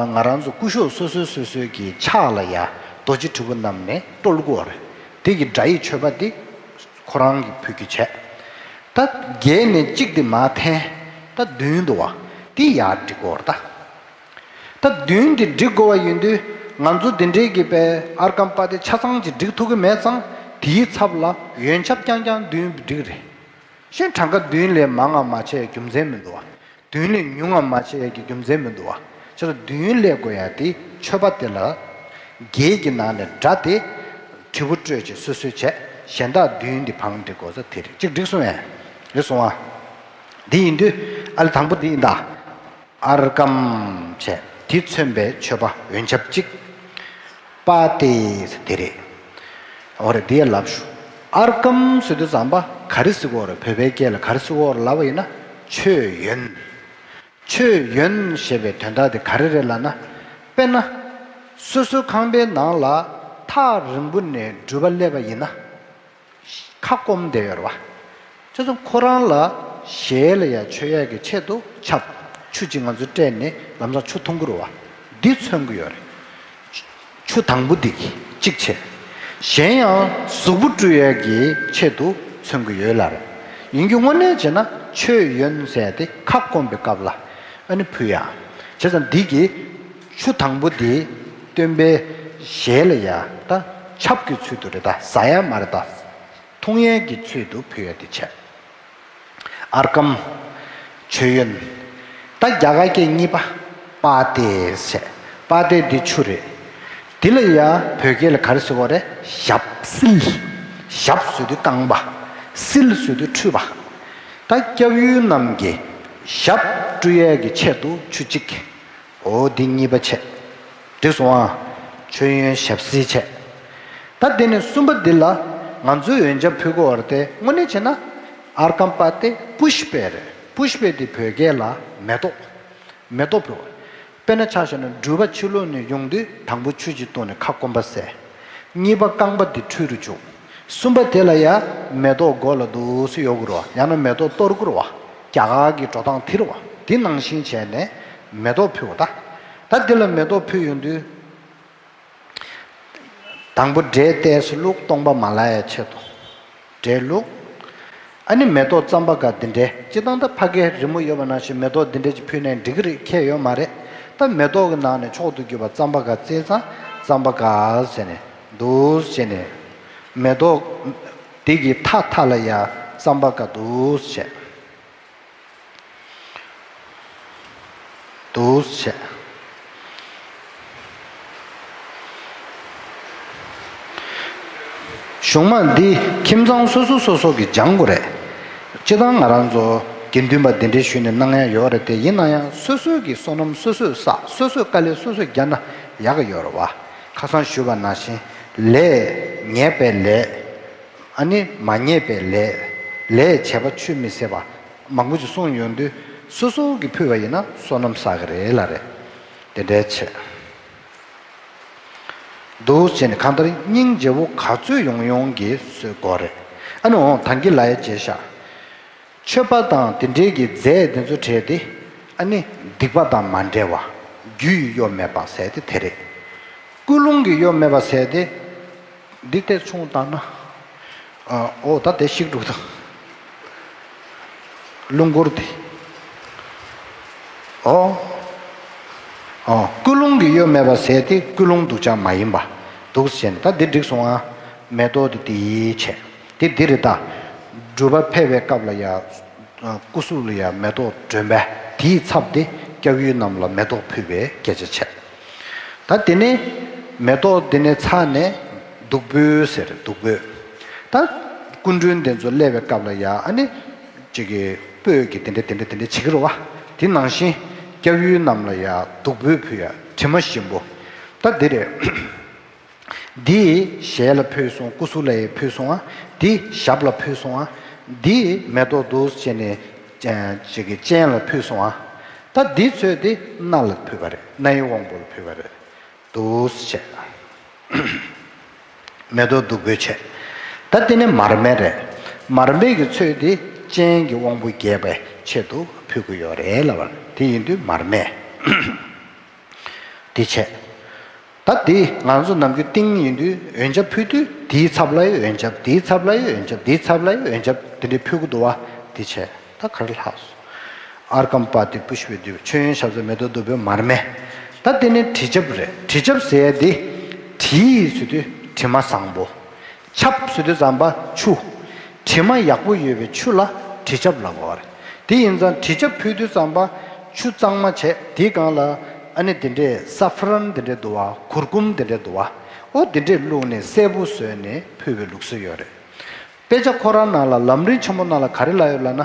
ང་རང་ཚོ་སྐུ་ཞབས་སོ་སོའི་སོ་སོའི་གི་ཕྱག་ལ་ཡ་རྡོ་རྗེ་དྲིལ་བུ་བསྣམས་ནས་དཀྲོལ་དགོས་རེད། དེ་གི་སྒྲ་ཡི་མཆོད་པ་འདི་ཁོ་རང་གི་ཕུལ་རྒྱུ་བྱས། ད་བརྒྱད་ནས་གཅིག་དེ་མར་འཐེན། ད་བདུན་འདུག་བ། དེ་ཡར་སྒྲིག་དགོས་རེད་ད། ད་བདུན་དེ་སྒྲིག་དགོས་པ་ཡིན་དུས་ང་ཚོ་དེ་འདྲའི་གི་པའི་ཨར་ཀམ་པཱ་ཏེ་ཆ་ཚང་ཅིག་སྒྲིག་ཐུབ་ཀྱི་མེད་ཙང་དེའི་ཚབ་ལ་ཡོན་ཆབ་རྐྱང་རྐྱང་བདུན་སྒྲིག་རེད། གཞན་གྲངས་ཀ་བདུན་ལས་མང་ང་མ་བྱས་རྒྱུ་མཚན་མི་འདུག་བ། བདུན་ལས་ཉུང་ང་མ་བྱས་རྒྱུ་རྒྱུ་མཚན་མི་འདུག་བ། ཆ་ཚང་བདུན་ལས་དགོས་ཡ་དེ་མཆོད་པ་དེ་ལ་བརྒྱད་ཀྱི་ནང་ནས་སྒྲ་དེ་དྲིལ་བུ་དཀྲོལ་བྱས་སོ་སོས་བྱས། གཞན་དག་བདུན་དེ་བང་སྒྲིག་དགོས་ས་དེ་རེད། གཅིག་སྒྲིག་སོང་ངས། རེད་སོང་ཨ། འདི་ཡིན་དུས་ཨ་ལེ་དང་པོ་འདི་ཡིན་ད། ཨར་ཀམ་བྱས་དེ་མཚོན་པའི་མཆོད་པ་ཡོན་ཆབ་གཅིག་པཱ་ཏེ་ཟེར་དེ་རེད། འོ་རེད། དེ་ཡ་ལབ་ཤོག་ཨར་ཀམ་ཟེར་དུས་ཙམ་པ་ག་རེ་ཟེར་གོ་རེད། བོད་པའི་སྐད་ལ་ག་རེ་ཟེར་གོ་རེད་ལབ་པ་ཡིན་ན་མཆོད་ཡོན། མཆོད་ཡོན་ཞེས་པའི་དོན་དག་དེ་ག་རེ་རེད་ལབ་ན། དཔེར་ན། སོ་སོའི་ཁང་པའི་ནང་ལ་ཐག་རིང་པོ་ནས་སྒྲུབ་པ་སླེབས་པ་ཡིན་ན། ཁ་སྐོམ་བསྡད་ཡོད་རེད་བ། བྱས་ཙང་ཁོ་རང་ལ་ཞལ་ལ་ཡ་མཆོད་ཡས་ཀྱི་ཆེད་དུ་ཆབ། ཆུ་གཅིག་ང་ཚོས་སྤྲད་ནས་ལམ་སང་ཆུ་འཐུང་གི་རེད་བ། འདི་མཚོན་གྱི་ཡོད་རེད། ཆུ་དང་པོ་འདི་གཅིག་བྱས། གཞན་ཡང་གཟུགས་པོ་བཀྲུ་ཡས་ཀྱི་ཆེད་དུ་མཚོན་གྱི་ཡོད་ལ་རེད། ཡིན་རྒྱུ་དངོས་གནས་བྱས་ན་མཆོད་ཡོན་ཟེར་ཡ་དེ་ཁ་སྐོམ་པའི་སྐབས་ལ་ཨ་ནི་ཕུལ་ཡ། བྱས་ཙང་འདི་གི་ཆུ་དང་པོ་འདི་སྟོན་པའི་ཞལ་ལ་ཡ་ད་ཆབ་ཀྱི་ཚུལ་དུ་རེད་ད། ཟ་ཡ་མ་རེད་ད། འཐུང་ཡས་ཀྱི་ཚུལ་དུ་ཕུལ་ཡ་དེ་བྱས། ཨར་ཀམ། མཆོད་ཡོན། ད་རྒྱ་གར་སྐད་གཉིས་པ། པཱ་ཏེ་ཟེར། པཱ་ཏེ་འདི་ཆུ་རེད། འདི་ལ་ཡ་བོད་སྐད་ལ་ག་རེ་ཟེར་བ་རེད། ཞབས་བསིལ། ཞབས་ཟེར་དུས་རྐང་པ། བསིལ་ཟེར་དུས་འཁྲུད་པ། ད་སྐྱབས་ཡུལ་རྣམས་ཀྱི་ཞབས་བཀྲུ་ཡས་ཀྱི་ཆེད་དུ་ཆུ་གཅིག་འོ་འདི་གཉིས་པ་བྱས། འགྲིག་སོང་ཨ། མཆོད་ཡོན་ཞབས་བསིལ་བྱས། ད་དེ་ནས་གསུམ་པ་འདི་ལ་ང་ཚོའི་ཡོན་ཆབ་ཕུལ་དགོས་པ་རེད་དེ། དངོས་གནས་བྱས་ན་ཨར་ཀམ་པཱ་ཏེ་པུཤ་པེ་རེད། པུཤ་པེ་འདི་བོད་སྐད་ལ་མེ་ཏོག་མེ་ཏོག་ཕུལ་བ། དཔེར་ན་ཆ་བཞག་ན་སྒྲུབ་པ་ཕྱི་ལོགས་ནས་ཡོང་དུས་དང་པོ་ཆུ་གཅིག་བཏུང་ནས་ཁ་སྐོམ་པ་སེལ། གཉིས་པ་རྐང་པ་འདི་འཁྲུད་རུ་བཅུག་གསུམ་པ་དེ་ལ་ཡ་མེ་ཏོག་མགོ་ལ་འདུག་སེ་གཡོག་དགོས་རེད་བ། ཡང་ན་མེ་ཏོག་གཏོར་དགོས་རེད་བ། རྒྱ་གར་གྱི་འགྲོ་སྟངས་དེ་རེད་བ། དེ་ནང་བཞིན་བྱས་ནས་མེ་ཏོག་ཕུལ་བ་ད། ད་འདི་ལ་མེ་ཏོག་ཕུལ་ཡོང་དུས། དང་པོ་འབྲས་ཏོག་ཙམ་བླུགས། སྟོང་པ་མ་ལྷག་ཡ་ཆེད་དུ། འབྲས་བླུགས། ཨ་ནི་མེ་ཏོག་རྩམ་པ་ག་འདི་འདྲའི་སྤྱིར་བཏང་ད་ཕ་གིའི་རི་མོ་ཡོད་པ་ནང་བཞིན་མེ་ཏོག་འདི་འདྲ་ཅིག་ཕུལ་ནའི་འགྲིག་གི་རེད། ཁྱད་ཡོད་མ་རེད། ད་མེ་ཏོག་གི་ནང་ནས་མཆོག་ཏུ་གྱུར་པ་རྩམ་པ་ག་བརྩིས་ཙང་རྩམ་པ་ག་ཟེར་ནས་འདུག་སེ་བྱས་ནས་མེ་ཏོག་འདི་གི་མཐའ་མཐའ་ལ་ཡ་རྩམ་པ་ག་འདུག་སེ་བྱས། འདུག་སེ་བྱས། གཞུང་མ་འདི་ཁྱིམ་ཚང་སོ་སོ་སོ་སོ་གིས་སྦྱང་དགོས་རེད། སྤྱིར་བཏང་ང་རང་ཚོ་ དགེ་འདུན་པ་འདི་འདྲའི་ཞུས་ནས་གནང་ཡ་ཡོད་རེད་དེ། ཡིན་ན་ཡང་སོ་སོའི་གི་བསོད་ནམས་སོ་སོས་བསགས། སོ་སོས་དཀའ་ལས་སོ་སོས་བརྒྱབ་ན་ཡག་གི་ཡོད་རེད་བ། ཁ་སང་ཞུས་པ་ནང་བཞིན་ལས་ཉེས་པའི་ལས། ཨ་ནི་མ་ཉེས་པའི་ལས། ལས་བྱས་པ་ཆུད་མི་ཟ་བ། མང་པོ་ཅིག་གསུངས་ཡོང་དུས་སོ་སོ་གིས་ཕུལ་བ་ཡིན་ན་བསོད་ནམས་བསགས་ཀྱི་རེད་ལབ་རེད། དེ་འདྲའི་ཆེད་འདུག་བྱས་ནས། གང་ལྟར་སྙིང་རྗེ་བོ་ག་ཚོད་ཡོང་ཡོང་གིས་བཟོད་དགོས་རེད། ཨ་ནི་འོང་ཐང་གི་ལ་ཡ་བྱས་ཤག་ཆོས་པ་དང་དེ་འདྲའི་གི་རྫས་དེ་ཚོ་བྲལ་ཏེ། ཨ་ནི་སྡིག་པ་དང་མ་འབྲེལ་བ། རྒྱུ་ཡི་གཡོ་མེད་པ་ཟེར་དེ་དེ་རེད། ཀུན་སློང་གི་གཡོ་མེད་པ་ཟེར་དེ། འདི་ལྟས་ཆུང་བཏང་ན། ཨ། ཨོ་ད་དེ་ཤིག་འགྲོ་ད། རླུང་འཁོར་དེ། ཨོ། ཨོ། ཀུན་སློང་གི་གཡོ་མེད་པ་ཟེར་དེ་ཀུན་སློང་སྡུག་ཅག་མ་ཡིན་པ། འདུག་བྱས་ནས་ད་འདི་འགྲིག་སོང་ཨ། མེ་ཏོག་དེ་དེའི་ཆེད། དེ་འདི་རེད་ད། སྒྲུབ་པ་ཕེབས་པའི་སྐབས་ལ་ཡ། སྐུ་གཟུགས་ལ་ཡ་མེ་ཏོག་སྒྲོན་པས་དེའི་ཚབ་དེ་སྐྱབས་ཡུལ་རྣམས་ལ་མེ་ཏོག་ཕུལ་བའི་སྐད་ཆ་བྱས། ད་དེ་ནས་མེ་ཏོག་དེ་ནས་ཚར་ནས་བདུག་སྤོས་ཟེར། བདུག་སྤོས། ད་སྐུ་མགྲོན་དེ་ཚོ་སླེབས་པའི་སྐབས་ལ་ཡ་ཨ་ནི་ཅིག་གི་སྤོས་ཀྱི་དེ་འདྲ་དེ་འདྲ་དེ་འདྲ་བྱེད་ཀྱི་རེད་བ། དེ་ནང་བཞིན་སྐྱབས་ཡུལ་རྣམས་ལ་ཡ་བདུག་སྤོས་ཕུལ་ཡ་དྲི་མ་ཞིམ་པོ། ད་འདི་རེད། འདི་ཞལ་ལ་ཕུལ་སོང་། སྐུ་གཟུགས་ལ་ཡང་ཕུལ་སོང་ཨ། འདི་ཞབས་ལ་ཕུལ་སོང་ཨ། འདི་མེ་ཏོག་འདུག་བྱས་ནས་ཅིག་གི་སྤྱན་ལ་ཕུལ་སོང་ཨ། ད་འདི་ཚོས་དེ་སྣ་ལ་ཕུལ་བ་རེད། སྣའི་དབང་པོ་ལ་ཕུལ་བ་རེད། འདུག་བྱས། མེ་ཏོག་བདུག་སྤོས་བྱས། ད་དེ་ནས་མར་མེ་རེད། མར་མེ་གི་ཚོས་དེ་སྤྱན་གྱི་དབང་པོ་རྒྱས་པའི་ཆེད་དུ་ཕུལ་གྱི་ཡོད་རེད་ལབ་པ་རེད། དེ་ཡིན་དུས་མར་མེ། དེ་བྱས། ད་དེ་ང་ཚོ་ནམ་རྒྱུན་ཏིང་ཡིན་དུས་འོན་ཆབ་ཕུལ་དུས་དེའི་ཚབ་ལ་ཡང་འོན་ཆབ། དེའི་ཚབ་ལ་ཡང་འོན་ཆབ། དེའི་ཚབ་ལ་ཡང་འོན་ཆབ། དེ་འདྲའི་ཕུལ་གྱི་འདུག་བ། དེ་བྱས། ད་ག་རེ་ལྷག་སོང་། ཨརྒྷཾ་པཱ་ཏི་པུཥྤེ་བདུག་སྤོས། མཆོད་ཡོན་ཞབས་བསིལ་མེ་ཏོག་བདུག་སྤོས་མར་མེ། ད་དེ་ནས་དྲི་ཆབ་རེད། དྲི་ཆབ་ཟེར་ཡ་དེ། དྲི་ཟེར་དུས་དྲི་མ་བཟང་པོ། ཆབ་ཟེར་དུས་ཙམ་པ་ཆུ། དྲི་མ་ཡག་པོ་ཡོད་པའི་ཆུ་ལ་དྲི་ཆབ་ལབ་དགོས་པ་རེད། དེ་ཡིན་ཙང་དྲི་ཆབ་ཕུལ་དུས་ཙམ་པ་ཆུ་གཙང་མ་བྱས། དེའི་སྒང་ལ་ཨ་ནི་དེ་འདྲའི་ས་ཧྥ་རན་དེ་འདྲའི་འདུག་བ། གུར་གུམ་དེ་འདྲའི་འདུག་བ། ཨོ་དེ་འདྲའི་བླུགས་ནས་གསལ་པོ་བཟོས་ནས་ཕུལ་བའི་ལུགས་སྲོལ་ཡོད་རེད། དཔེ་ཆ་ཁོ་རང་ནང་ལ་ལམ་རིམ་ཆེན་མོ་ནང་ལ་ག་རེ་ལབ་ཡོད་ལབ་ན།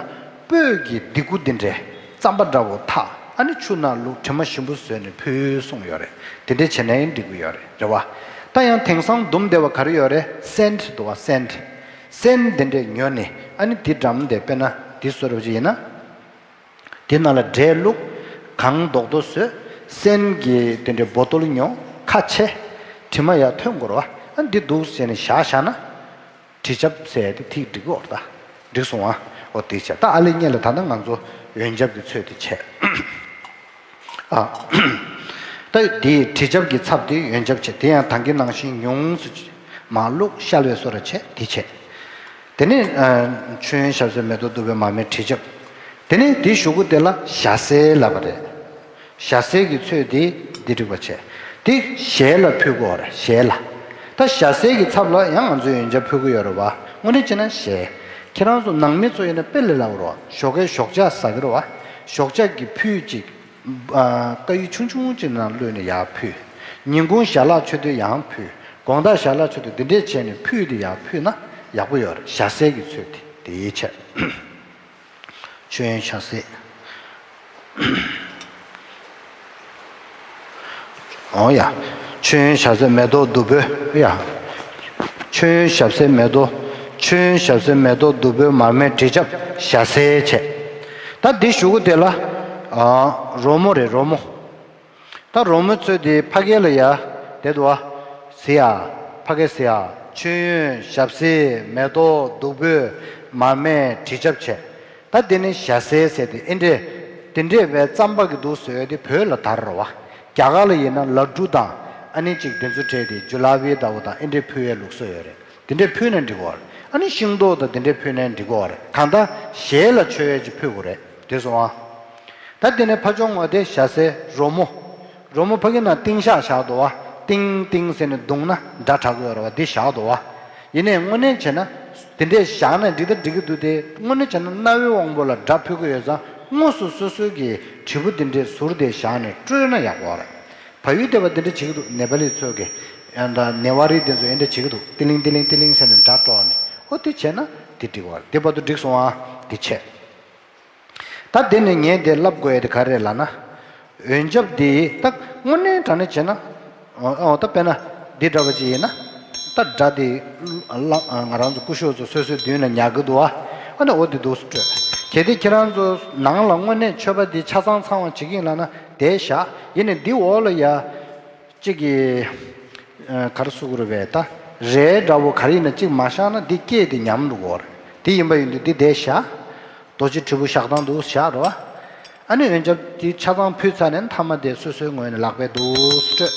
སྤོས་ཀྱི་ལྡེ་གུ་འདི་འདྲའི་རྩམ་པ་འདྲ་བོ་འཐག་ཨ་ནི་ཆུ་ནང་བླུགས་དྲི་མ་ཞིམ་པོ་བཟོས་ནས་ཕུལ་གསུངས་ཡོད་རེད། དེ་འདྲ་བྱས་ན་ཡང་འགྲིག་གི་ཡོད་རེད། རེད་བ། ད་ཡང་དེང་སང་འདུམ་བདེ་བ་ག་རེ་ཡོད་རེད། སེན་ཊི་འདུག་བ། སེན་ཊི། སེན་ཊི་འདི་འདྲས་ཉོས་ནས་ཨ་ནི་འདི་འགྲམ་དེ་དཔེར་ན་འདི་བཟོ་འདྲ་བོ་ཅིག་ཡིན་ན། དེ་ནང་ལ་འབྲས་བླུགས། གང་མདོག་མདོག་བཟོས། སེན་ཊི་གི་དེ་འདྲའི་བོ་ཏོལ་ཉོ། ཁ་ཕྱེ། དྲི་མ་ཡར་ཐོན་དགོས་རེད་བ། ཨ་འདི་འདུག་བྱས་ནས་བཞག་བཞག་ན། དྲི་ཆབ་ཟེར་ཡ་དེ་ཐིག་འགྲིག་གི་ཡོད་རེད་ད། འགྲིག་སོང་ཨ། འོ་དེ་བྱས། ད་ཨ་ལེ་སྔོན་ལ་ད་ལྟ་ང་ཚོ་ཡོན་ཆབ་ཀྱི་ཚོད་དེ་བྱས། ཨ། ད་དེའི་དྲི་ཆབ་ཀྱི་ཚབ་དེ་ཡོན་ཆབ་བྱས། དེ་ཡང་ད་གིན་ནང་བཞིན་ཉུང་སུ་མར་བླུགས། བཤལ་བའི་བཟོ་འདྲ་བྱས། དེ་བྱས། དེ་ནས་ཨ། མཆོད་ཡོན་ཞབས་བསིལ་མེ་ཏོག་བདུག་སྤོས་མར་མེ་དྲི་ཆབ། དེ་ནས་དེའི་གཞུག་གུ་དེ་ལ་ཞལ་ཟས་ལབ་པ་རེད། ཞལ་ཟས་ཀྱི་ཚོད་དེ་འདི་འགྲིག་པ་བྱས། དེ་ཞལ་ལ་ཕུལ་དགོས་རེད། ཞལ་ལ། ད་ཞལ་ཟས་ཀྱི་ཚབ་ལ་ཡང་ང་ཚོས་ཡོན་ཆབ་ཕུལ་གྱི་ཡོད་རེད་བ། དངོས་གནས་བྱས་ན་ཞལ། ཁྱེད་རང་ཚོ་ནང་མི་ཚོ་ཡིན་ན་དཔེ་ལས་སླ་པོ་རེད་བ། ཞོགས་ཀས་ཞོགས་ཇ་ཟ་གི་རེད་བ། ཞོགས་ཇ་གི་ཕུད་ཅིག་ཨ། དཀར་ཡོལ་ཆུང་ཆུང་ཅིག་ནང་བླུགས་ནས་ཡར་ཕུལ། ཉིན་གུང་ཞལ་ལག་མཆོད་དུས་ཡང་ཕུལ། དགོང་དག་ཞལ་ལག་མཆོད་དུས་འདི་འདྲས་བྱས་ནས་ཕུལ་ཏེ་ཡར་ཕུལ་ན་ཡག་པོ་ཡོད་རེད། ཞལ་ཟས་ཀྱི་ཚོད་དེ་དེའི་ཆེད། མཆོད་ཡོན་ཞལ་ཟས། འོ་ཡ། མཆོད་ཡོན་ཞབས་བསིལ་མེ་ཏོག་བདུག་སྤོས་ཡ། མཆོད་ཡོན་ཞབས་བསིལ་མེ་ཏོག་མཆོད་ཡོན་ཞབས་བསིལ་མེ་ཏོག་བདུག་སྤོས་མར་མེ་དྲི་ཆབ་ཞལ་ཟས་བྱས། ད་འདི་གཞུག་གུ་དེ་ལ། ཨ། རོལ་མོ་རེད། རོལ་མོ། ད་རོལ་མོ་ཚོས་དེ་ཕ་གི་ལ་ཡ་དེ་འདུག་བ། ཟེར་ཡ། ཕ་གི་ཟེར་ཡ། མཆོད་ཡོན་ཞབས་བསིལ་མེ་ཏོག་བདུག་སྤོས་མར་མེ་དྲི་ཆབ་བྱས། ད་དེ་ནི་ཞལ་ཟས་ཟེར་དེ་ཨེ་འདྲས། དེ་འདྲས་བས་རྩམ་པ་གི་འདུག་ཟེར་དེ་བོད་ལ་དར་རོ་བ། རྒྱ་གར་ལ་ཡིན་ན་ལ་ཌུ་དང་ཨ་ནི་ཅིག་དེ་ཚོ་སྤྲད་དེ་ཇུ་ལ་བི་ལྟ་བུ་དང་ཨེ་འདྲས་ཕུལ་ཡའི་ལུགས་སྲོལ་ཡོད་རེད། དེ་འདྲས་ཕུལ་ན་འགྲིག་གོ་རེད། ཨ་ནི་ཤིང་ཏོག་དང་དེ་འདྲས་ཕུལ་ན་འགྲིག་གོ་རེད། གང་ལྟར་ཞལ་ལ་མཆོད་ཡས་ཅིག་ཕུལ་དགོས་རེད། དེ་སོང་ཨ། ད་དེ་ནས་ཕ་ཆུང་ངོ་དེ་ཞལ་ཟས་རོལ་མོ། རོལ་མོ་ཕ་གི་ནང་ཏིང་ཤག་བཞག་འདུག་བ། ཏིང་ཏིང་ཟེར་ནས་བརྡུངས་ན་སྒྲ་གྲག་གི་ཡོད་རེད་བ། འདི་བཞག་འདུག་བ། ཡིན་ནའི་དངོས་གནས་བྱས་ན་དེ་འདྲས་བཞག་ན་འགྲིག་ད་འགྲིག་གི་འདུག་སྟེ། དངོས་གནས་བྱས་ན་རྣ་བའི་དབང་པོ་ལ་སྒྲ་ཕུལ་གི་ཡོད་ཙང་དངོས་སུ་སོ་སོའི་གི་དྲིལ་བུ་དེ་འདྲས་ཟུར་དེ་བཞག་ནས་དཀྲོལ་ན་ཡག་པོ་རེད། བལ་ཡུལ་སྡེ་པ་འདི་འདྲ་བྱེད་ཀྱི་འདུག་ནེ་པ་ལི་ཚོས་ཀྱི། ཡང་ད་ནེ་ཝ་རི་དེ་ཚོ་འདི་འདྲ་བྱེད་ཀྱི་འདུག་ཏི་ལིང་ཏི་ལིང་ཏི་ལིང་ཟེར་ནས་སྒྲ་དཀྲོག་ནས། ཨོ་དེ་བྱས་ན་དེ་འགྲིག་པ་རེད། དེ་བར་དུ་འགྲིག་སོང་ཨ། དེ་བྱས། ད་དེ་ནས་ངས་དེ་ལབ་དགོས་ཡ་དེ་ག་རེ་ལབ་ན། འོན་ཆབ་དེ་ད་དངོས་གནས་དྲང་གནས་བྱས་ན། ཨོ་ཨོ་ད་དཔེར་ན་འདི་འདྲ་བ་ཅིག་ཡིན་ན། ད་སྒྲ་དེ་ལ་ང་རང་ཚོ་སྐུ་ཞབས་ཚོ་སོ་སོའི་མདུན་ལ་ཉར་གི་འདུག་ཨ། ཨ་ནི་འོ་དེ་འདུག་སྤྲོད། གལ་ཏེ་ཁྱེད་རང་ཚོ་ནང་ལ་དངོས་གནས་མཆོད་པ་འདི་ཆ་ཚང་ཚང་བ་བྱེད་ཀྱི་ཡིན་ལབ་ན་དེ་བཞག་ཡིན་ནས་འདི་འོག་ལ་ཡ། གཅིག་གིས་ཨ་ག་རེ་གསུང་གི་རེད་པས། ད་རས་འདྲ་བོ་ག་རེ་ཡིན་ན་གཅིག་མ་བཞག་ན་འདི་སྐད་དེ་ཉམས་འགྲོ་གི་རེད། དེ་ཡིན་པ་ཡིན་དུས་འདི་བསྡད་བཞག་རྡོ་རྗེ་དྲིལ་བུ་བཞག་སྟངས་འདུག་བཞག་རེད་བ། ཨ་ནི་འོན་ཀྱང་དེ་ཆ་ཚང་ཕུལ་ཚར་ནས་མཐའ་མ་དེ་སོ་སོའི་ངོས་ནས་ལག་པས་འདུག་སྤྲོད།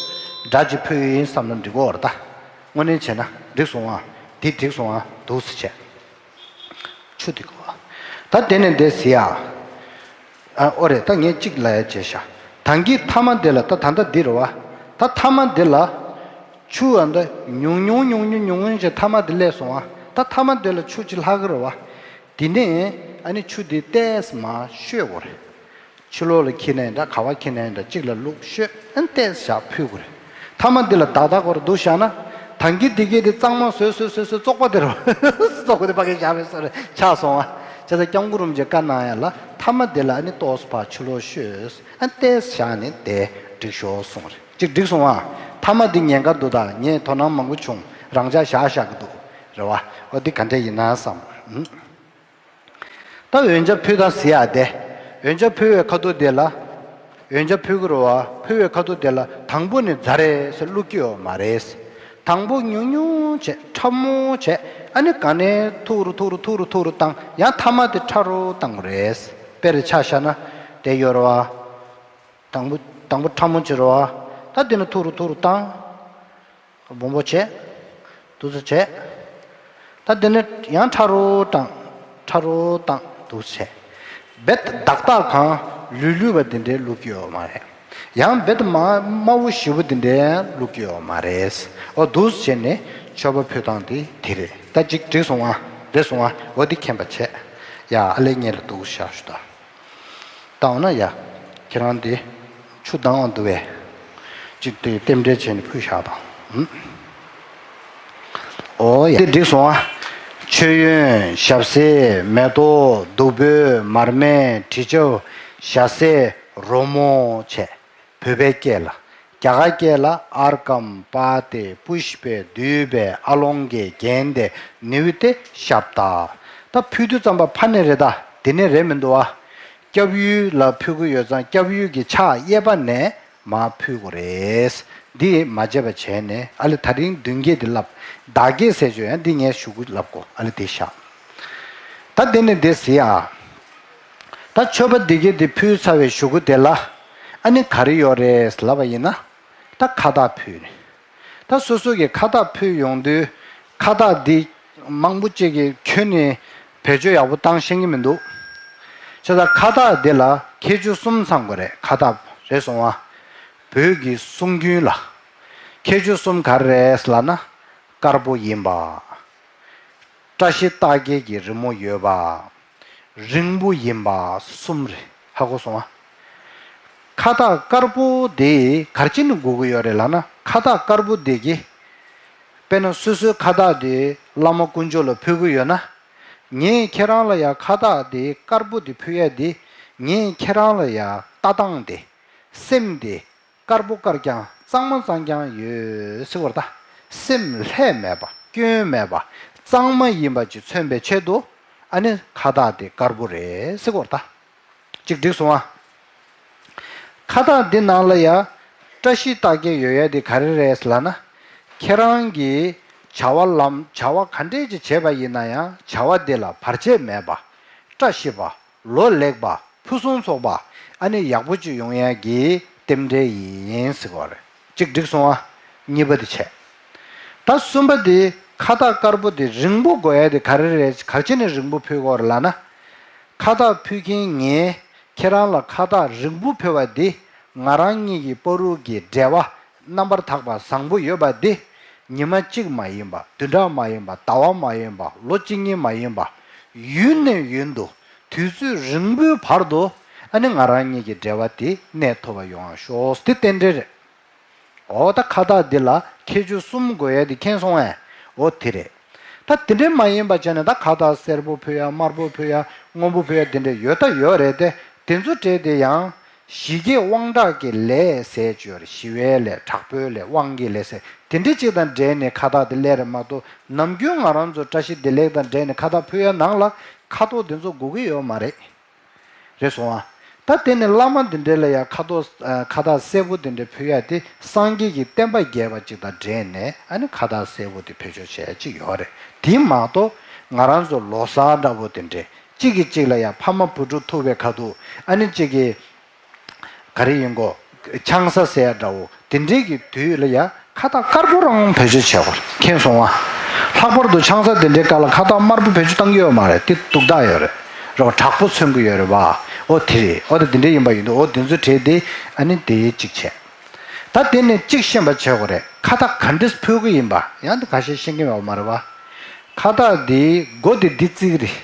སྒྲ་ཅིག་ཕུལ་ཡིན་བསམ་ན་འགྲིག་གི་རེད་ད། དངོས་གནས་བྱས་ན་འགྲིག་སོང་ཨ། འདི་འགྲིག་སོང་ཨ། འདུག་སེ་བྱས། ཆུ་དེ་གོ། ད་དེ་ནས་འདི་ཟེར་ཡ། ཨ་ཨོ་རེད། ད་ངས་གཅིག་ལབ་ཡ་བྱས་ཤག་ད་གིན་མཐའ་མ་དེ་ལ་ད་ད་ལྟ་འདི་རེད་བ། ད་མཐའ་མ་འདི་ལ་ཆུ་ཨ་འདི་ཉུང་ཉུང་ཉུང་ཉུང་ཉུང་ཉུང་བྱས་མཐའ་མ་འདི་སླེབས་སོང་བ། ད་མཐའ་མ་འདི་ལ་ཆུ་ཅིག་ལྷག་གི་རེད་བ། དེ་ནས་ཨ་ནི་ཆུ་འདི་ཏོག་ཙམ་མར་བཤོས་དགོས་རེད། ཕྱི་ལོགས་ལ་འཁྱེར་ནའི་འདྲ། ག་པར་འཁྱེར་ནའི་འདྲ། གཅིག་ལ་བླུགས་བཤོས། ཨ་ནི་ཏོག་ཙམ་བཞག་ཕུལ་དགོས་རེད། མཐའ་མ་འདི་ལ་བདག་བདག་གོ་རེ་འདུག་བཞག་ན། ད་གིན་འདི་གས་དེ་གཙང་མ་བཟོས་བཟོས་བཟོས་བཟོས་བཙོག་པ་དེ་རུ་བཙོག་པ་དེ་ཕ་གིར་བཞག་པའི་བཟོ་འདྲ་ཆགས་སོང་བ། བྱས་ཙང་སྐྱབས་མགོན་རིན་པོ་ཆེས་བཀའ་གནང་ཡ་ལ་མཐའ་མ་དེ་ལ་ཨ་ནི་ཏོག་ཙམ་ཕར་ཕྱི་ལོགས་བཤོས། ཨ་ནི་ཏོག་ཙམ་བཞག་ནས་དེ་འགྲིག་ཤོག་གསུངས་རེད། གཅིག་འགྲིག་སོང་བ། མཐའ་མ་འདི་ཉེན་ཁ་འདུག་ད་ངས་དོ་སྣང་མང་པོ་བྱུང་། རང་འཇགས་བཞག་བཞག་གི་འདུག་རེད་བ། ཨོ་འདི་ག་འདྲ་ཡིན་ན་བསམ། ཨུམ། ད་འོན་ཆབ་ཕུལ་སྟངས་ཟེར་ཡ་དེ། འོན་ཆབ་ཕུལ་བའི་ཁ་ཐུག་དེ་ལ། འོན་ཆབ་ཕུལ་གི་རེད་བ། ཕུལ་བའི་ཁ་ཐུག་དེ་ལ་དང་པོ་ནས་ཛ་རེ་ཟེར་བླུག་གི་ཡོད་མ་རེད། དང་པོ་ཉུང་ཉུང་བྱས་ཕྲ་མོ་བྱས། ཨ་ནི་ག་ནས་ཐུག་རུ་ཐུག་རུ་ཐུག་རུ་ཐུག་རུ་བཏང་། ཡང་མཐའ་མ་དེ་ཕྲ་རུ་བཏང་དགོས་རེད། དཔེར་ཆ་བཞག་ན་དེ་ཡོད་རེད་བ། དང་པོ་དང་པོ་ཕྲ་མོ་བྱས་རེད་བ། ད་དེ་ནས་ཐུག་རུ་ཐུག་རུ་བཏང་། སྦོམ་པོ་བྱས། འདུག་སེ་བྱས། ད་དེ་ནས་ཡང་ཕྲ་རུ་བཏང་། ཕྲ་རུ་བཏང་། འདུག་སེ་བྱས། རྦད་དག་དག་གང་ལུས་ལུས་པ་དེ་འདྲའི་བླུག་གི་ཡོད་མ་རེད། ཡང་རྦད་དམའ་དམའ་བོ་ཞེ་པོ་དེ་འདྲའི་བླུག་གི་ཡོད་མ་རེད། ཨོ་འདུག་སེ་བྱས་ནས་མཆོད་པ་ཕུལ་སྟངས་དེ་དེ་རེད། ད་ཅིག་འགྲིག་སོང་ཨ། བདེ་སོང་ཨ། འོ་འདི་མཁྱེན་པ་བྱས། ཡ་ཨ་ལེ་ངེད་ལ་འདུག་བཞག་ཞུ་ད། བཏང་ན་ཡ། ཁྱེད་རང་དེ་ཆུ་ལྡང་བ་འདུག་བས། ཅིག་དེ་རྟེན་འབྲེལ་བྱས་ནས་ཕུལ་བཞག་དང་། ཨོ་ཡ་དེ་འགྲིག་སོང་ཨ། མཆོད་ཡོན་ཞབས་བསིལ་མེ་ཏོག་བདུག་སྤོས་མར་མེ་དྲི་ཆབ་ཞལ་ཟས་རོལ་མོ་བྱས། བོད་པའི་སྐད་ལ། རྒྱ་གར་སྐད་ལ་ཨར་ཀམ་པ་ཏེ་པུཤ་པེ་དུད་པའི་ཨ་ལོང་གི་རྒྱན་ཏེ་ནིའུ་ཏེ་ཤབ་ད། ད་ཕུལ་དུས་ཙམ་པ་ཕ་ནས་རེད་ད། དེ་ནས་རེད་མི་འདུག་ཨ། སྐྱབས་ཡུལ་ལ་ཕུལ་གི་ཡོད་ཙང་སྐྱབས་ཡུལ་གྱི་ཕྱག་གཡས་པ་ནས་མར་ཕུལ་དགོས་རེད། འདི་མ་བརྗེད་པ་བྱས་ནས་ཨ་ལེ་ད་རིང་མདུན་བསྐྱེད་འདི་ལབ། བདག་བསྐྱེད་ཟེར་བརྗོད་ཡང་འདི་ངས་ཞུ་གུ་ལབ་གོ་ཨ་ལེ་དེ་བཞག་ད་དེ་ནས་འདི་ཟེར་ཡ། ད་མཆོད་པ་འདི་གས་འདི་ཕུལ་ཚར་བའི་གཞུག་གུ་དེ་ལ་ཨ་ནི་ག་རེ་ཡོད་རེད་ལབ་པ་ཡིན་ན། ད་ཁ་བཏགས་ཕུལ་ནས། ད་སོ་སོ་གི་ཁ་བཏགས་ཕུལ་ཡོང་དུས་ཁ་བཏགས་འདི་མང་པོ་ཅིག་གིས་ཁྱོན་ནས་བེད་སྤྱོད་ཡག་པོ་བཏང་ཤེས་ཀྱི་མི་འདུག་བྱས་ཙང་ཁ་བཏགས་འདི་ལ་ཁྱད་ཆོས་གསུམ་ཚང་དགོས་རེད། ཁ་བཏགས་རེད་སོང་བ། བོད་ཀྱི་གསུང་རྒྱུན་ལ་ཁྱད་ཆོས་གསུམ་ག་རེ་རེད་ལབ་ན། དཀར་པོ་ཡིན་པ། བཀྲ་ཤིས་རྟགས་བརྒྱད་ཀྱི་རི་མོ་ཡོད་པ། རིང་པོ་ཡིན་པ་གསུམ་རེད། ཧ་གོ་སོང་ཨ། ཁ་བཏགས་དཀར་པོ་དེ་ག་རེ་བྱས་ནས་དགོས་ཀྱི་ཡོད་རེད་ལབ་ན། ཁ་བཏགས་དཀར་པོ་དེ་གིས། དཔེར་ན་སོ་སོའི་ཁ་བཏགས་དེ་བླ་མ་དཀོན་མཆོག་ལ་ཕུལ་གྱི་ཡོད་ན། ངས་ཁྱེད་རང་ལ་ཡ་ཁ་བཏགས་དེ་དཀར་པོ་དེ་ཕུལ་ཡ་དེ། ངས་ཁྱེད་རང་ལ་ཡ་ལྟ་སྟངས་དེ། སེམས་དེ། དཀར་པོ་དཀར་རྐྱང་གཙང་མ་གཙང་རྐྱང་ཡོད་ཟེར་བ་རེད་ད། སེམས་ལྷད་མེད་པ་སྐྱོན་མེད་པ་གཙང་མ་ཡིན་པ་ཅིག་མཚོན་པའི་ཆེད་དུ་ཨ་ནི་ཁ་བཏགས་དེ་དཀར་པོ་རེད་ཟེར་བ་རེད་ད། ཅིག་འགྲིག་སོང་ཨ། ཁ་བཏགས་འདི་ནང་ལ་ཡ་བཀྲ་ཤིས་རྟགས་བརྒྱད་ཡོད་ཡ་དེ་ག་རེ་རེད་ལབ་ན། ཁྱེད་རང་གིས་བྱ་བ་ལམ་བྱ་བ་ག་འདྲས་ཅིག་བྱས་པ་ཡིན་ན་ཡང་བྱ་བ་དེ་ལ་བར་ཆད་མེད་པ། བཀྲ་ཤིས་པ། ལོ་ལེགས་པ། ཕུན་སུམ་ཚོགས་པ། ཨ་ནི་ཡག་པོ་ཅིག་ཡོང་ཡ་གི་རྟེན་འབྲེལ་ཡིན་ཟེར་བ་རེད། གཅིག་འགྲིག་སོང་ཨ། གཉིས་པ་དེ་བྱས། ད་གསུམ་པ་དེ་ཁ་བཏགས་དཀར་པོ་དེ་རིང་པོ་དགོས་ཡ་དེ་ག་རེ་རེད། ག་རེ་བྱས་ནས་རིང་པོ་ཕུལ་དགོས་རེད་ལབ་ན། ཁ་བཏགས་ཕུལ་མཁན་ངས་ཁྱེད་རང་ལ་ཁ་བཏགས་རིང་པོ་ཕུལ་བ་འདི་ང་རང་གཉིས་ཀྱི་བར་དུ་གི་འབྲེལ་བ་རྣམ་པར་དག་པ་བཟང་པོ་ཡོད་པ་འདི། ཉི་མ་གཅིག་མ་ཡིན་པ། བདུན་ཕྲག་མ་ཡིན་པ། ཟླ་བ་མ་ཡིན་པ། ལོ་གཅིག་གཉིས་མ་ཡིན་པ། ཡུན་ནས་ཡུན་དུ་དུས་ཚོད་རིང་པོའི་བར་དུ་ཨ་ནི་ང་རང་གཉིས་ཀྱི་འབྲེལ་བ་དེ་གནས་ཐུབ་པ་ཡོང་བ་ཤོག་དེ་རྟེན་འབྲེལ་རེད། འོ་ད་ཁ་བཏགས་འདི་ལ་ཁྱད་ཆོས་གསུམ་དགོས་ཡ་དེ་མཁྱེན་སོང་ངས། འོ་དེ་རེད། ད་དེ་འདྲའི་མ་ཡིན་པ་བྱས་ནས་ད་ཁ་བཏགས་སེར་པོ་ཕུལ་ཡ། དམར་པོ་ཕུལ་ཡ། སྔོན་པོ་ཕུལ་ཡ། དེ་འདྲ་ཡོད་ད་ཡོད་རེད་དེ། དེ་ཚོ་བྲིས་དེ་ཡང་ཞི་རྒྱས་དབང་དྲག་གི་ལས་ཟེར་ཅིག་ཡོད་རེད། ཞི་བའི་ལས། དྲག་པོའི་ལས། དབང་གི་ལས་ཟེར། དེ་འདྲ་ཅིག་དང་འབྲེལ་ནས་ཁ་བཏགས་དེ་སླེབས་རེད་མ་གཏོགས། ནམ་རྒྱུན་ང་རང་ཚོ་བཀྲ་ཤིས་བདེ་ལེགས་དང་འབྲེལ་ནས་ཁ་བཏགས་ཕུལ་ཡ་ནང་ལ་ཁ་དོག་དེ་ཚོ་དགོས་ཀྱི་ཡོད་མ་རེད། རེད་སོང་ཨ། ད་དེ་ནི་བླ་མ་འདི་འདྲ་ལ་ཡང་ཁ་དོག་ཨ། ཁ་བཏགས་སེར་པོ་འདི་འདྲ་ཕུལ་ཡ་དེ་སངས་རྒྱས་ཀྱི་བསྟན་པ་རྒྱས་པ་ཅིག་དང་འབྲེལ་ནས། ཨ་ནི་ཁ་བཏགས་སེར་པོ་དེ་ཕུལ་ཆོག་བྱས་ཅིག་ཡོད་རེད། དེ་མ་གཏོགས་ང་རང་ཚོ་ལོ་གསར་འདྲ་བོ་དེ་འདྲ། གཅིག་གིས་གཅིག་ལ་ཡང་ཕ་མ་བུ་ཕྲུག་ཐུག་པའི་ཁ་ཐུག་ཨ་ནི་གཅིག་གིས་ག་རེ་ཡིན་གོ། ཆང་ས་ཟེར་ཡ་འདྲ་བོ་དེ་འདྲའི་གི་དུས་ལ་ཡ་ཁ་བཏགས་དཀར་པོ་རང་བེད་སྤྱོད་བྱེད་དགོས། མཁྱེན་སོང་ཨ། ལྷག་པར་དུ་ཆང་ས་དེ་འདྲའི་སྐབས་ལ་ཁ་བཏགས་དམར་པོ་བེད་སྤྱོད་བཏང་གི་ཡོད་མ་རེད། དེ་སྡུག་དག་ཡོད་རེད། རེད་བ། དྲག་པོ་མཚོན་གི་ཡོད་རེད་བ། འོ་དེ་རེད། འོ་ད་དེ་འདྲ་ཡིན་པ་ཡིན་དུས། འོ་དེ་ཚོ་བྲིས་ཏེ་ཨ་ནི་དེ་གཅིག་བྱས། ད་དེ་ནས་གཅིག་ཤེས་པ་བྱེད་དགོས་རེད། ཁ་བཏགས་ག་འདྲས་ཕུལ་གི་ཡིན་པ་ཡང་དེ་ཁ་ཤས་ཤེས་ཀྱི་ཡོད་མ་རེད་བ། ཁ་བཏགས་འདི་མགོ་དེ་འདི་བརྩིགས་རེད།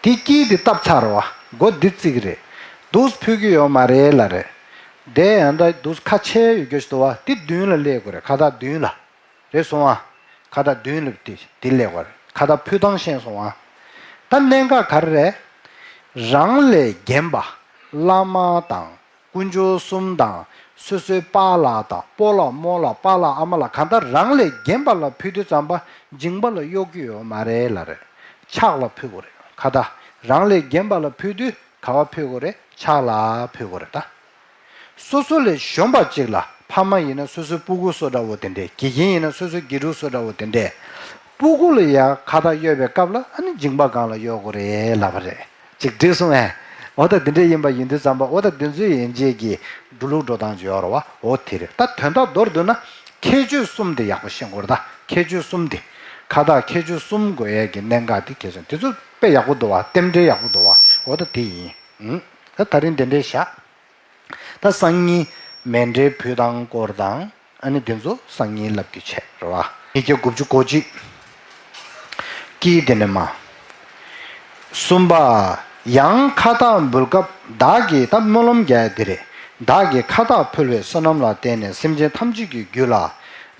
དེ་དཀྱིལ་དེ་བཏབ་ཚར་བ། མགོ་འདི་བརྩིགས་རེད། འདུག་ཕུལ་གྱི་ཡོད་མ་རེད་ལབ་རེད། དེ་ཡང་ད་འདུག་ཁ་ཕྱེ་ཡོད་རྒྱུ་ཞིག་འདུག་བ། དེ་མདུན་ལ་སླེབས་དགོས་རེད། ཁ་བཏགས་མདུན་ལ། རེད་སོང་ཨ། ཁ་བཏགས་མདུན་ལ་དེ་དེ་སླེབས་དགོས་རེད། ཁ་བཏགས་ཕུལ་སྟངས་ཤེས་སོང་ཨ། ད་གནད་འགག་ག་རེ་རེད། རང་ལས་རྒན་པ་བླ་མ་དང་། དཀོན་མཆོག་གསུམ་དང་། སོ་སོའི་པཱ་ལགས་དང་། སྤོ་ལགས་རྨོ་ལགས་པཱ་ལགས་ཨ་མ་ལགས། གང་ལྟར་རང་ལས་རྒན་པ་ལ་ཕུལ་དུས་ཙམ་པ་མཇིང་པ་ལ་གཡོག་རྒྱུ་ཡོད་མ་རེད་ལབ་རེད། ཕྱག་ལ་ཕུལ་དགོས་རེད། ཁ་བཏགས་རང་ལས་རྒན་པ་ལ་ཕུལ་དུས་ག་པར་ཕུལ་དགོས་རེད། ཕྱག་ལ་ཕུལ་དགོས་རེད་ད། སོ་སོ་ལས་གཞོན་པ་ཅིག་ལ། ཕ་མ་ཡིན་ན་སོ་སོའི་སྤུ་གུ་བཟོ་འདྲ་བོ་དེ་འདྲས། དགེ་རྒན་ཡིན་ན་སོ་སོའི་དགེ་ཕྲུག་བཟོ་འདྲ་བོ་དེ་འདྲས། སྤུ་གུ་ལ་ཡ་ཁ་བཏགས་གཡོག་པའི་སྐབས་ལ་ཨ་ནི་མཇིང་པ་སྒང་ལ་གཡོག་དགོས་རེད་ལབ་པ་རེད། ཅིག་འགྲིག་སོང་ཨེ། འོ་ད་འདི་འདྲ་ཡིན་པ་ཡིན་དུས་ཙམ་པ། འོ་ད་འདི་ཚོའི་ཡན་ཆད་ཀྱི་འགྲོ་ལུགས་འགྲོ་སྟངས་ཅིག་ཡོད་རེད་བ། འོ་དེ་རེད། ད་དོན་དག་མདོར་བསྡུ་ན་ཁྱད་ཆོས་གསུམ་དེ་ཡག་པོ་ཤེས་དགོས་རེད་ད། ཁྱད་ཆོས་གསུམ་དེ། ཁ་བཏགས་ཁྱད་ཆོས་གསུམ་དགོས་ཡས་ཀྱི་གནད་འགག་དེ་གལ་ཆེན། དེ་ཚོ་དཔེ་ཡག་པོ་འདུག་བ། རྟེན་འབྲེལ་ཡག་པོ་འདུག་བ། འོ་ད་དེ་ཡིན། ཨུང་། ད་ད་རིང་དེ་འདྲས་བཞག་ད་སང་ཉིན་མཎྜལ་ཕུལ་སྟངས་སྐོར་དང་། ཨ་ནི་དེ་ཚོ་སང་ཉིན་ལབ་རྒྱུ་བྱས་རེད་བ། ཉིས་བརྒྱ་དགུ་བཅུ་གོ་གཅིག་དཀྱིལ་དེ་ནས་མར། གསུམ་པ། ཡང་ཁ་བཏགས་འབུལ་སྐབས་བདག་གིས། ད་སྨོན་ལམ་རྒྱག་ཡ་དེ་རེད། བདག་གིས་ཁ་བཏགས་ཕུལ་བའི་བསོད་ནམས་ལ་བརྟེན་ནས་སེམས་ཅན་ཐམས་ཅད་ཀྱི་རྒྱུད་ལ་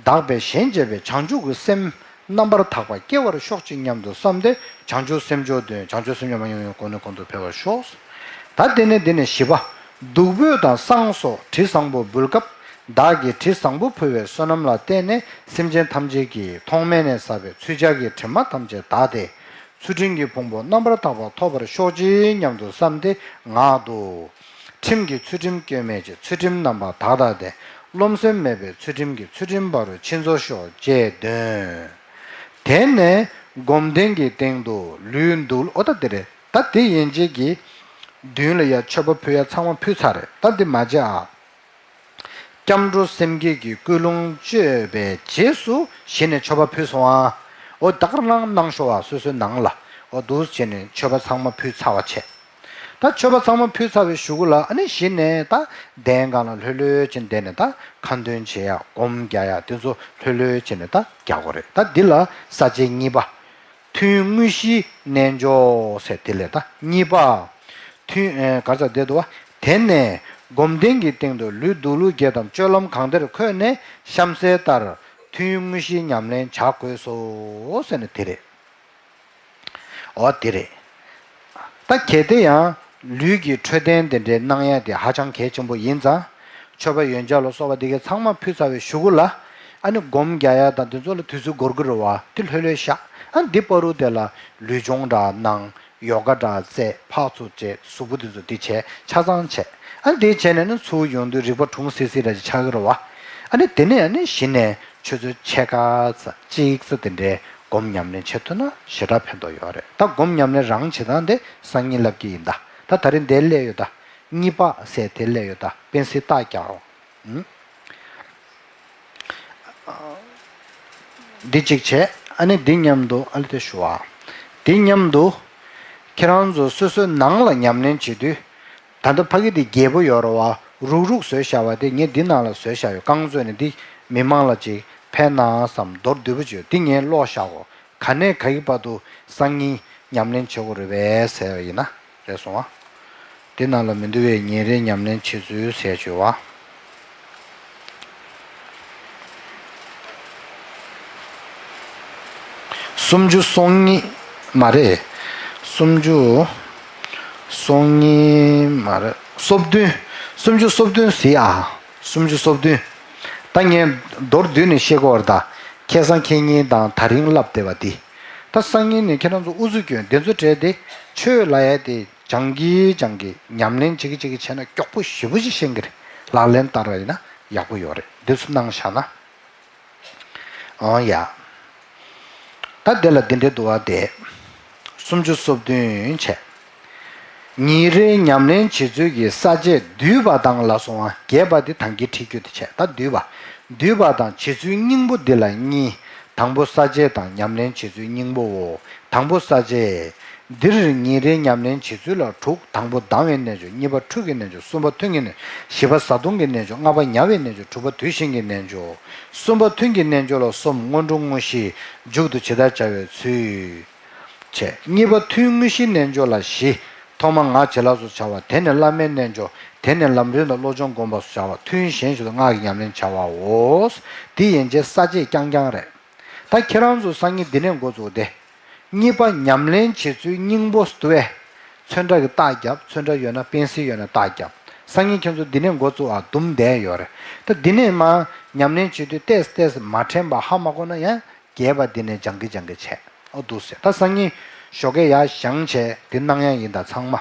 བདག་པས་གཞན་གཅེས་པའི་བྱང་ཆུབ་ཀྱི་སེམས་རྣམ་པར་དག་པ་སྐྱེ་བར་ཤོག་ཅིག་སྙམ་དུ་བསམས་ཏེ། བྱང་ཆུབ་སེམས་མཆོག་འདོད། བྱང་ཆུབ་སེམས་མཆོག་མ་ཡོང་ཡོང་གོང་ནས་གོང་དུ་འཕེལ་བར་ཤོག་ད་དེ་ནས་དེ་ནས་བཞི་པ། བདུག་སྤོས་དང་བསང་སོགས་དྲི་བཟང་པོ་འབུལ་སྐབས། བདག་གིས་དྲི་བཟང་པོ་ཕུལ་བའི་བསོད་ནམས་ལ་བརྟེན་ནས་སེམས་ཅན་ཐམས་ཅད་ཀྱི་ཐོག་མེད་ནས་བསགས་པའི་ཚུལ་འཆལ་གྱི་དྲི་མ་ཐམས་ཅད་དག་སྟེ། ཚུལ་ཁྲིམས་ཀྱི་ཕུང་པོ་རྣམ་པར་དག་པ་ཐོབ་པར་ཤོག་ཅིག་སྙམ་དུ་བསམས་ཏེ་ངག་ཏུ། ཁྲིམས་ཀྱི་ཚུལ་ཁྲིམས་སྐྱོན་མེད་ཅིང་། ཚུལ་ཁྲིམས་རྣམ་པར་དག་དག་སྟེ། རློམ་སེམས་མེད་པའི་ཚུལ་ཁྲིམས་ཀྱི་ཚུལ་ཁྲིམས་འབར་བའི་ཕྱིར་རྫོགས་ཤོག་ཅེས་འདོན། དེ་ནས་སྒོམ་གདན་གྱི་སྟེང་དུ་ལུས་འདུག་འོ་ད་དེ་རེད། ད་དེ་ཡན་ཆད་ཀྱི་མདུན་ལ་ཡ་མཆོད་པ་ཕུལ་ཡ་ཚང་མ་ཕུལ་ཚར་རེད། ད་འདི་མ་བརྗེད་ཨ། སྐྱབས་འགྲོ་སེམས་བསྐྱེད་ཀྱི་ཀུན་སློང་བཅོས་པའི་རྗེས་སུ་གཞི་ནས་མཆོད་པ་ཕུལ་སོང་ཨ། འོ་ད་ག་རང་གནང་ཤོག་ཨ། སོ་སོའི་ནང་ལ་འོ་འདུག་བྱས་ནས་མཆོད་པ་ཚང་མ་ཕུལ་ཚར་བ་བྱས། ད་མཆོད་པ་ཚང་མ་ཕུལ་ཚར་བའི་གཞུག་གུ་ལ་ཨ་ནི་གཞི་ནས་ད་གདན་སྒང་ལ་ལྷོད་ལྷོད་བྱས་བསྡད་ནས་ད་ཁ་འདོན་བྱེད་ཡ། སྒོམ་རྒྱག་ཡ་དེ་ཚོ་ལྷོད་ལྷོད་བྱས་ནས་ད་རྒྱག་དགོས་རེད། ད་འདི་ལ་ས་བཅད་གཉིས་པ། ཐུན་དངོས་གཞིའི་རྣལ་འབྱོར་ཟེར་དེ་ལས་ད་གཉིས་པ། ཐུན་ཨེ་ག་རེ་ཟེར་བསྡད་འདུག་བ། དེ་ནས་སྒོམ་གདན་གྱི་སྟེང་དུ་ལུས་འདུག་ལུགས་བརྒྱད་དམ་སྤྱོད་ལམ་གང་བདེར་འཁོད་ནས་གཤམ་གསལ་ལྟར་ཐུན་དངོས་གཞིའི་ཉམས་ལེན་བྱ་དགོས་སོ་ཟེར་ནས་དེ་རེད། འོ་དེ་རེད། ད་གལ་ཏེ་ཡང་ལུས་ཀྱི་འཕྲོད་བསྟེན་དེ་འདྲའི་གནང་ཡ་དེ་ཧ་ཅང་གལ་ཆེན་པོ་ཡིན་ཙང་། མཆོད་པ་ཡོན་ཆབ་ལ་སོགས་པ་དེ་གའི་ཚང་མ་ཕུལ་ཚར་བའི་གཞུག་གུ་ལ། ཨ་ནི་སྒོམ་རྒྱག་ཡ་དང་དེ་ཚོ་ལ་དུས་ཚོད་འགོར་གི་རེད་བ། དེ་ལྷོད་ལྷོད་བཞག་ཨ་འདི་བར་དུ་དེ་ལ་ལུས་སྦྱོང་འདྲ་གནང་། ཡོ་ག་འདྲ་རྩེད། ཕར་ཚུར་བྱེད། གཟུགས་པོ་དེ་ཚོ་འདི་བྱས་ཆ་ཚང་བྱས། ཨ་འདི་བྱས་ནས་ནི་ཚུར་ཡོང་དུས་རིག་པ་གྲུང་སིལ་སིལ་འདྲ་ཅིག་ཆགས་ཀྱི་རེད་བ། ཨ་ནི་དེ་ནས་ཨ་ནི་གཞི་ནས་ཆུ་ཚོད་ཕྱེད་ཀ་ཙམ་གཅིག་ཙམ་དེ་འདྲའི་སྒོམ་ཉམས་ལེན་བྱེད་ཐུབ་ན་ཞེ་དྲག་ཕན་ཐོགས་ཡོད་རེད། ད་སྒོམ་ཉམས་ལེན་རང་བྱེད་སྟངས་དེ་སང་ཉིན་ལབ་ཀྱི་ཡིན། ད་ད་ད་རིང་འདིར་སླེབས་ཡོད་ད། གཉིས་པ་ཟེར་དེ་སླེབས་ཡོད་ད། པེན་སིལ་རྟགས་རྒྱག་རོགས། ཨུམ། འདི་གཅིག་བྱས། ཨ་ནི་འདི་མཉམ་དུ་ཨ་ལེ་དེ་ཞུ་བ། འདི་མཉམ་དུ་ཁྱེད་རང་ཚོ་སོ་སོའི་ནང་ལ་ཉམས་ལེན་བྱེད་དུས། ད་ལྟ་ཕ་གི་དེ་རྒྱས་པོ་ཡོད་རེད་བ། རུག་རུག་བཟོས་བཞག་པ་དེ་ངས་འདི་ནང་ལ་བཟོས་བཞག་ཡོད། རྐང་བཟོས་ནས་འདི་མི་མང་ལ་ཅིག་ཕན་ན་བསམ་མདོར་བསྡུས་པོ་ཅིག་ཡོད། འདི་ངས་ཀློག་བཞག་གོ། ག་ནས་ག་གི་བར་དུ་སང་ཉིན་ཉམས་ལེན་བྱེད་དགོས་རེད་པས་ཟེར་བ་ཡིན་ན། རེད་སོང་ཨ། དེ་ནང་ལ་མི་འདུག་པས་ཉིན་རེའི་ཉམས་ལེན་བྱེད་ཚུལ་ཟེར་བརྗོད་པ། སུམ་ཅུ་སོ་གཉིས་མ་རེད། སུམ་ཅུ་སོ་གཉིས་མ་རེད། སོ་བདུན། སུམ་ཅུ་སོ་བདུན་ཟེར་ཡ། སུམ་ཅུ་སོ་བདུན། ད་ངས་མདོར་བསྡུས་ནས་བཤད་དགོས་པ་རེད་ད། ཁ་སང་ཁ་ཉིན་དང་དེ་རིང་ལབ་བསྡད་པ་འདི། ད་སང་ཉིན་ནས་ཁྱེད་རང་ཚོ་ཨུ་ཚུགས་སྐྱོན་དེ་ཚོ་བྲལ་ཏེ། ཆོས་ལབ་ཡ་དེ་སྦྱང་གི་སྦྱང་གི་ཉམས་ལེན་བྱེད་ཀྱི་བྱེད་ཀྱི་བྱས་ན་མགྱོགས་པོ་ཞེ་པོ་ཅིག་ཤེས་ཀྱི་རེད། ལག་ལེན་བསྟར་བ་ཡིན་ན་ཡག་པོ་ཡོད་རེད། འདི་ཚོ་གནང་བཞག་ན། ཨང་ཡ། ད་དེ་ལ་འདི་འདྲའི་འདུག་བ་དེ། སུམ་ཅུ་སོ་བདུན་བྱས། ཉིན་རེའི་ཉམས་ལེན་བྱེད་ཚུལ་གྱི་ས་བཅད་བསྡུས་པ་དང་ལ་སོང་བ། རྒྱས་པ་འདི་ཐང་གི་ཁྲིད་རྒྱུ་དེ་བྱས། ད་བསྡུས་པ། བསྡུས་པ་དང་བྱེད་ཚུལ་སྙིང་པོ་འདི་ལ་གཉིས། དང་པོ་ས་བཅད་དང་ཉམས་ལེན་བྱེད་ཚུལ་སྙིང་པོའོ། དང་པོ་ས་བཅད། འདིར་ཉིན་རེའི་ཉམས་ལེན་བྱེད་ཚུལ་ལ་དྲུག། དང་པོ་ལྡང་བའི་རྣལ་འབྱོར། གཉིས་པ་འཁྲུལ་གྱི་རྣལ་འབྱོར། གསུམ་པ་ཐུན་གྱི་རྣལ་འབྱོར། བཞི་པ་བཟའ་བཏུང་གི་རྣལ་འབྱོར། ལྔ་པ་ཉལ་བའི་རྣལ་འབྱོར། དྲུག་པ་དུས་གཞན་གྱི་རྣལ་འབྱོར། གསུམ་པ་ཐུན་གྱི་རྣལ་འབྱོར་ལ་སོམ། སྔོན་འགྲོ་དངོས་གཞི་མཇུག་ཏུ་ཇི་ལྟར་བྱ་བའི་ཚུལ། བྱས། གཉིས་པ་ཐུན་དངོས་གཞིའི་རྣལ་འབྱོར་ལ་བཞི། ཐོག་མ་ངག་བྱིན་རླབས་སུ་བྱ་བ། དེ་ནས་བླ་མའི་རྣལ་འབྱོར། དེ་ནས་ལམ་རིམ་དང་བློ་སྦྱོང་སྒོམ་པ་སོགས་བྱ་བ། ཐུན་གཞན་བཞི་དུ་སྔགས་ཀྱི་ཉམས་ལེན་བྱ་བའོ། འདི་ཡན་ཆད་ས་བཅད་རྐྱང་རྐྱང་རེད། ད་ཁྱེད་རང་ཚོ་སང་ཉིན་འདི་ནས་འགོ་བཙུགས་ཏེ། གཉིས་པ་ཉམས་ལེན་བྱེད་ཚུལ་སྙིང་པོ་བསྡུ་བས། ཚོན་ཁྲ་གི་རྟགས་རྒྱབ། ཚོན་ཁྲ་ཡོད་ན་པེན་སིལ་ཡོད་ན་རྟགས་རྒྱབ། སང་ཉིན་ཁྱེད་ཚོ་འདི་ནས་འགོ་བཙུགས་ཨ། དུམ་བསྡད་ཡོད་རེད། ད་འདི་ནས་མ་ཉམས་ལེན་བྱེད་དུས་ཏེས་ཏེས་མ་དྲན་པ་ཧ་མ་གོ་ན་ཡང་། རྒྱས་པ་འདི་ནས་སྦྱང་གི་སྦྱང་གི་བྱས། ཨོ་འདུག་ཟེར། ད་སང་ཉིན་ཞོགས་ཀས་ཡར་བཞེངས་བྱས་འདི་གནང་ཡ་ཡིན་ད་ཚང་མ།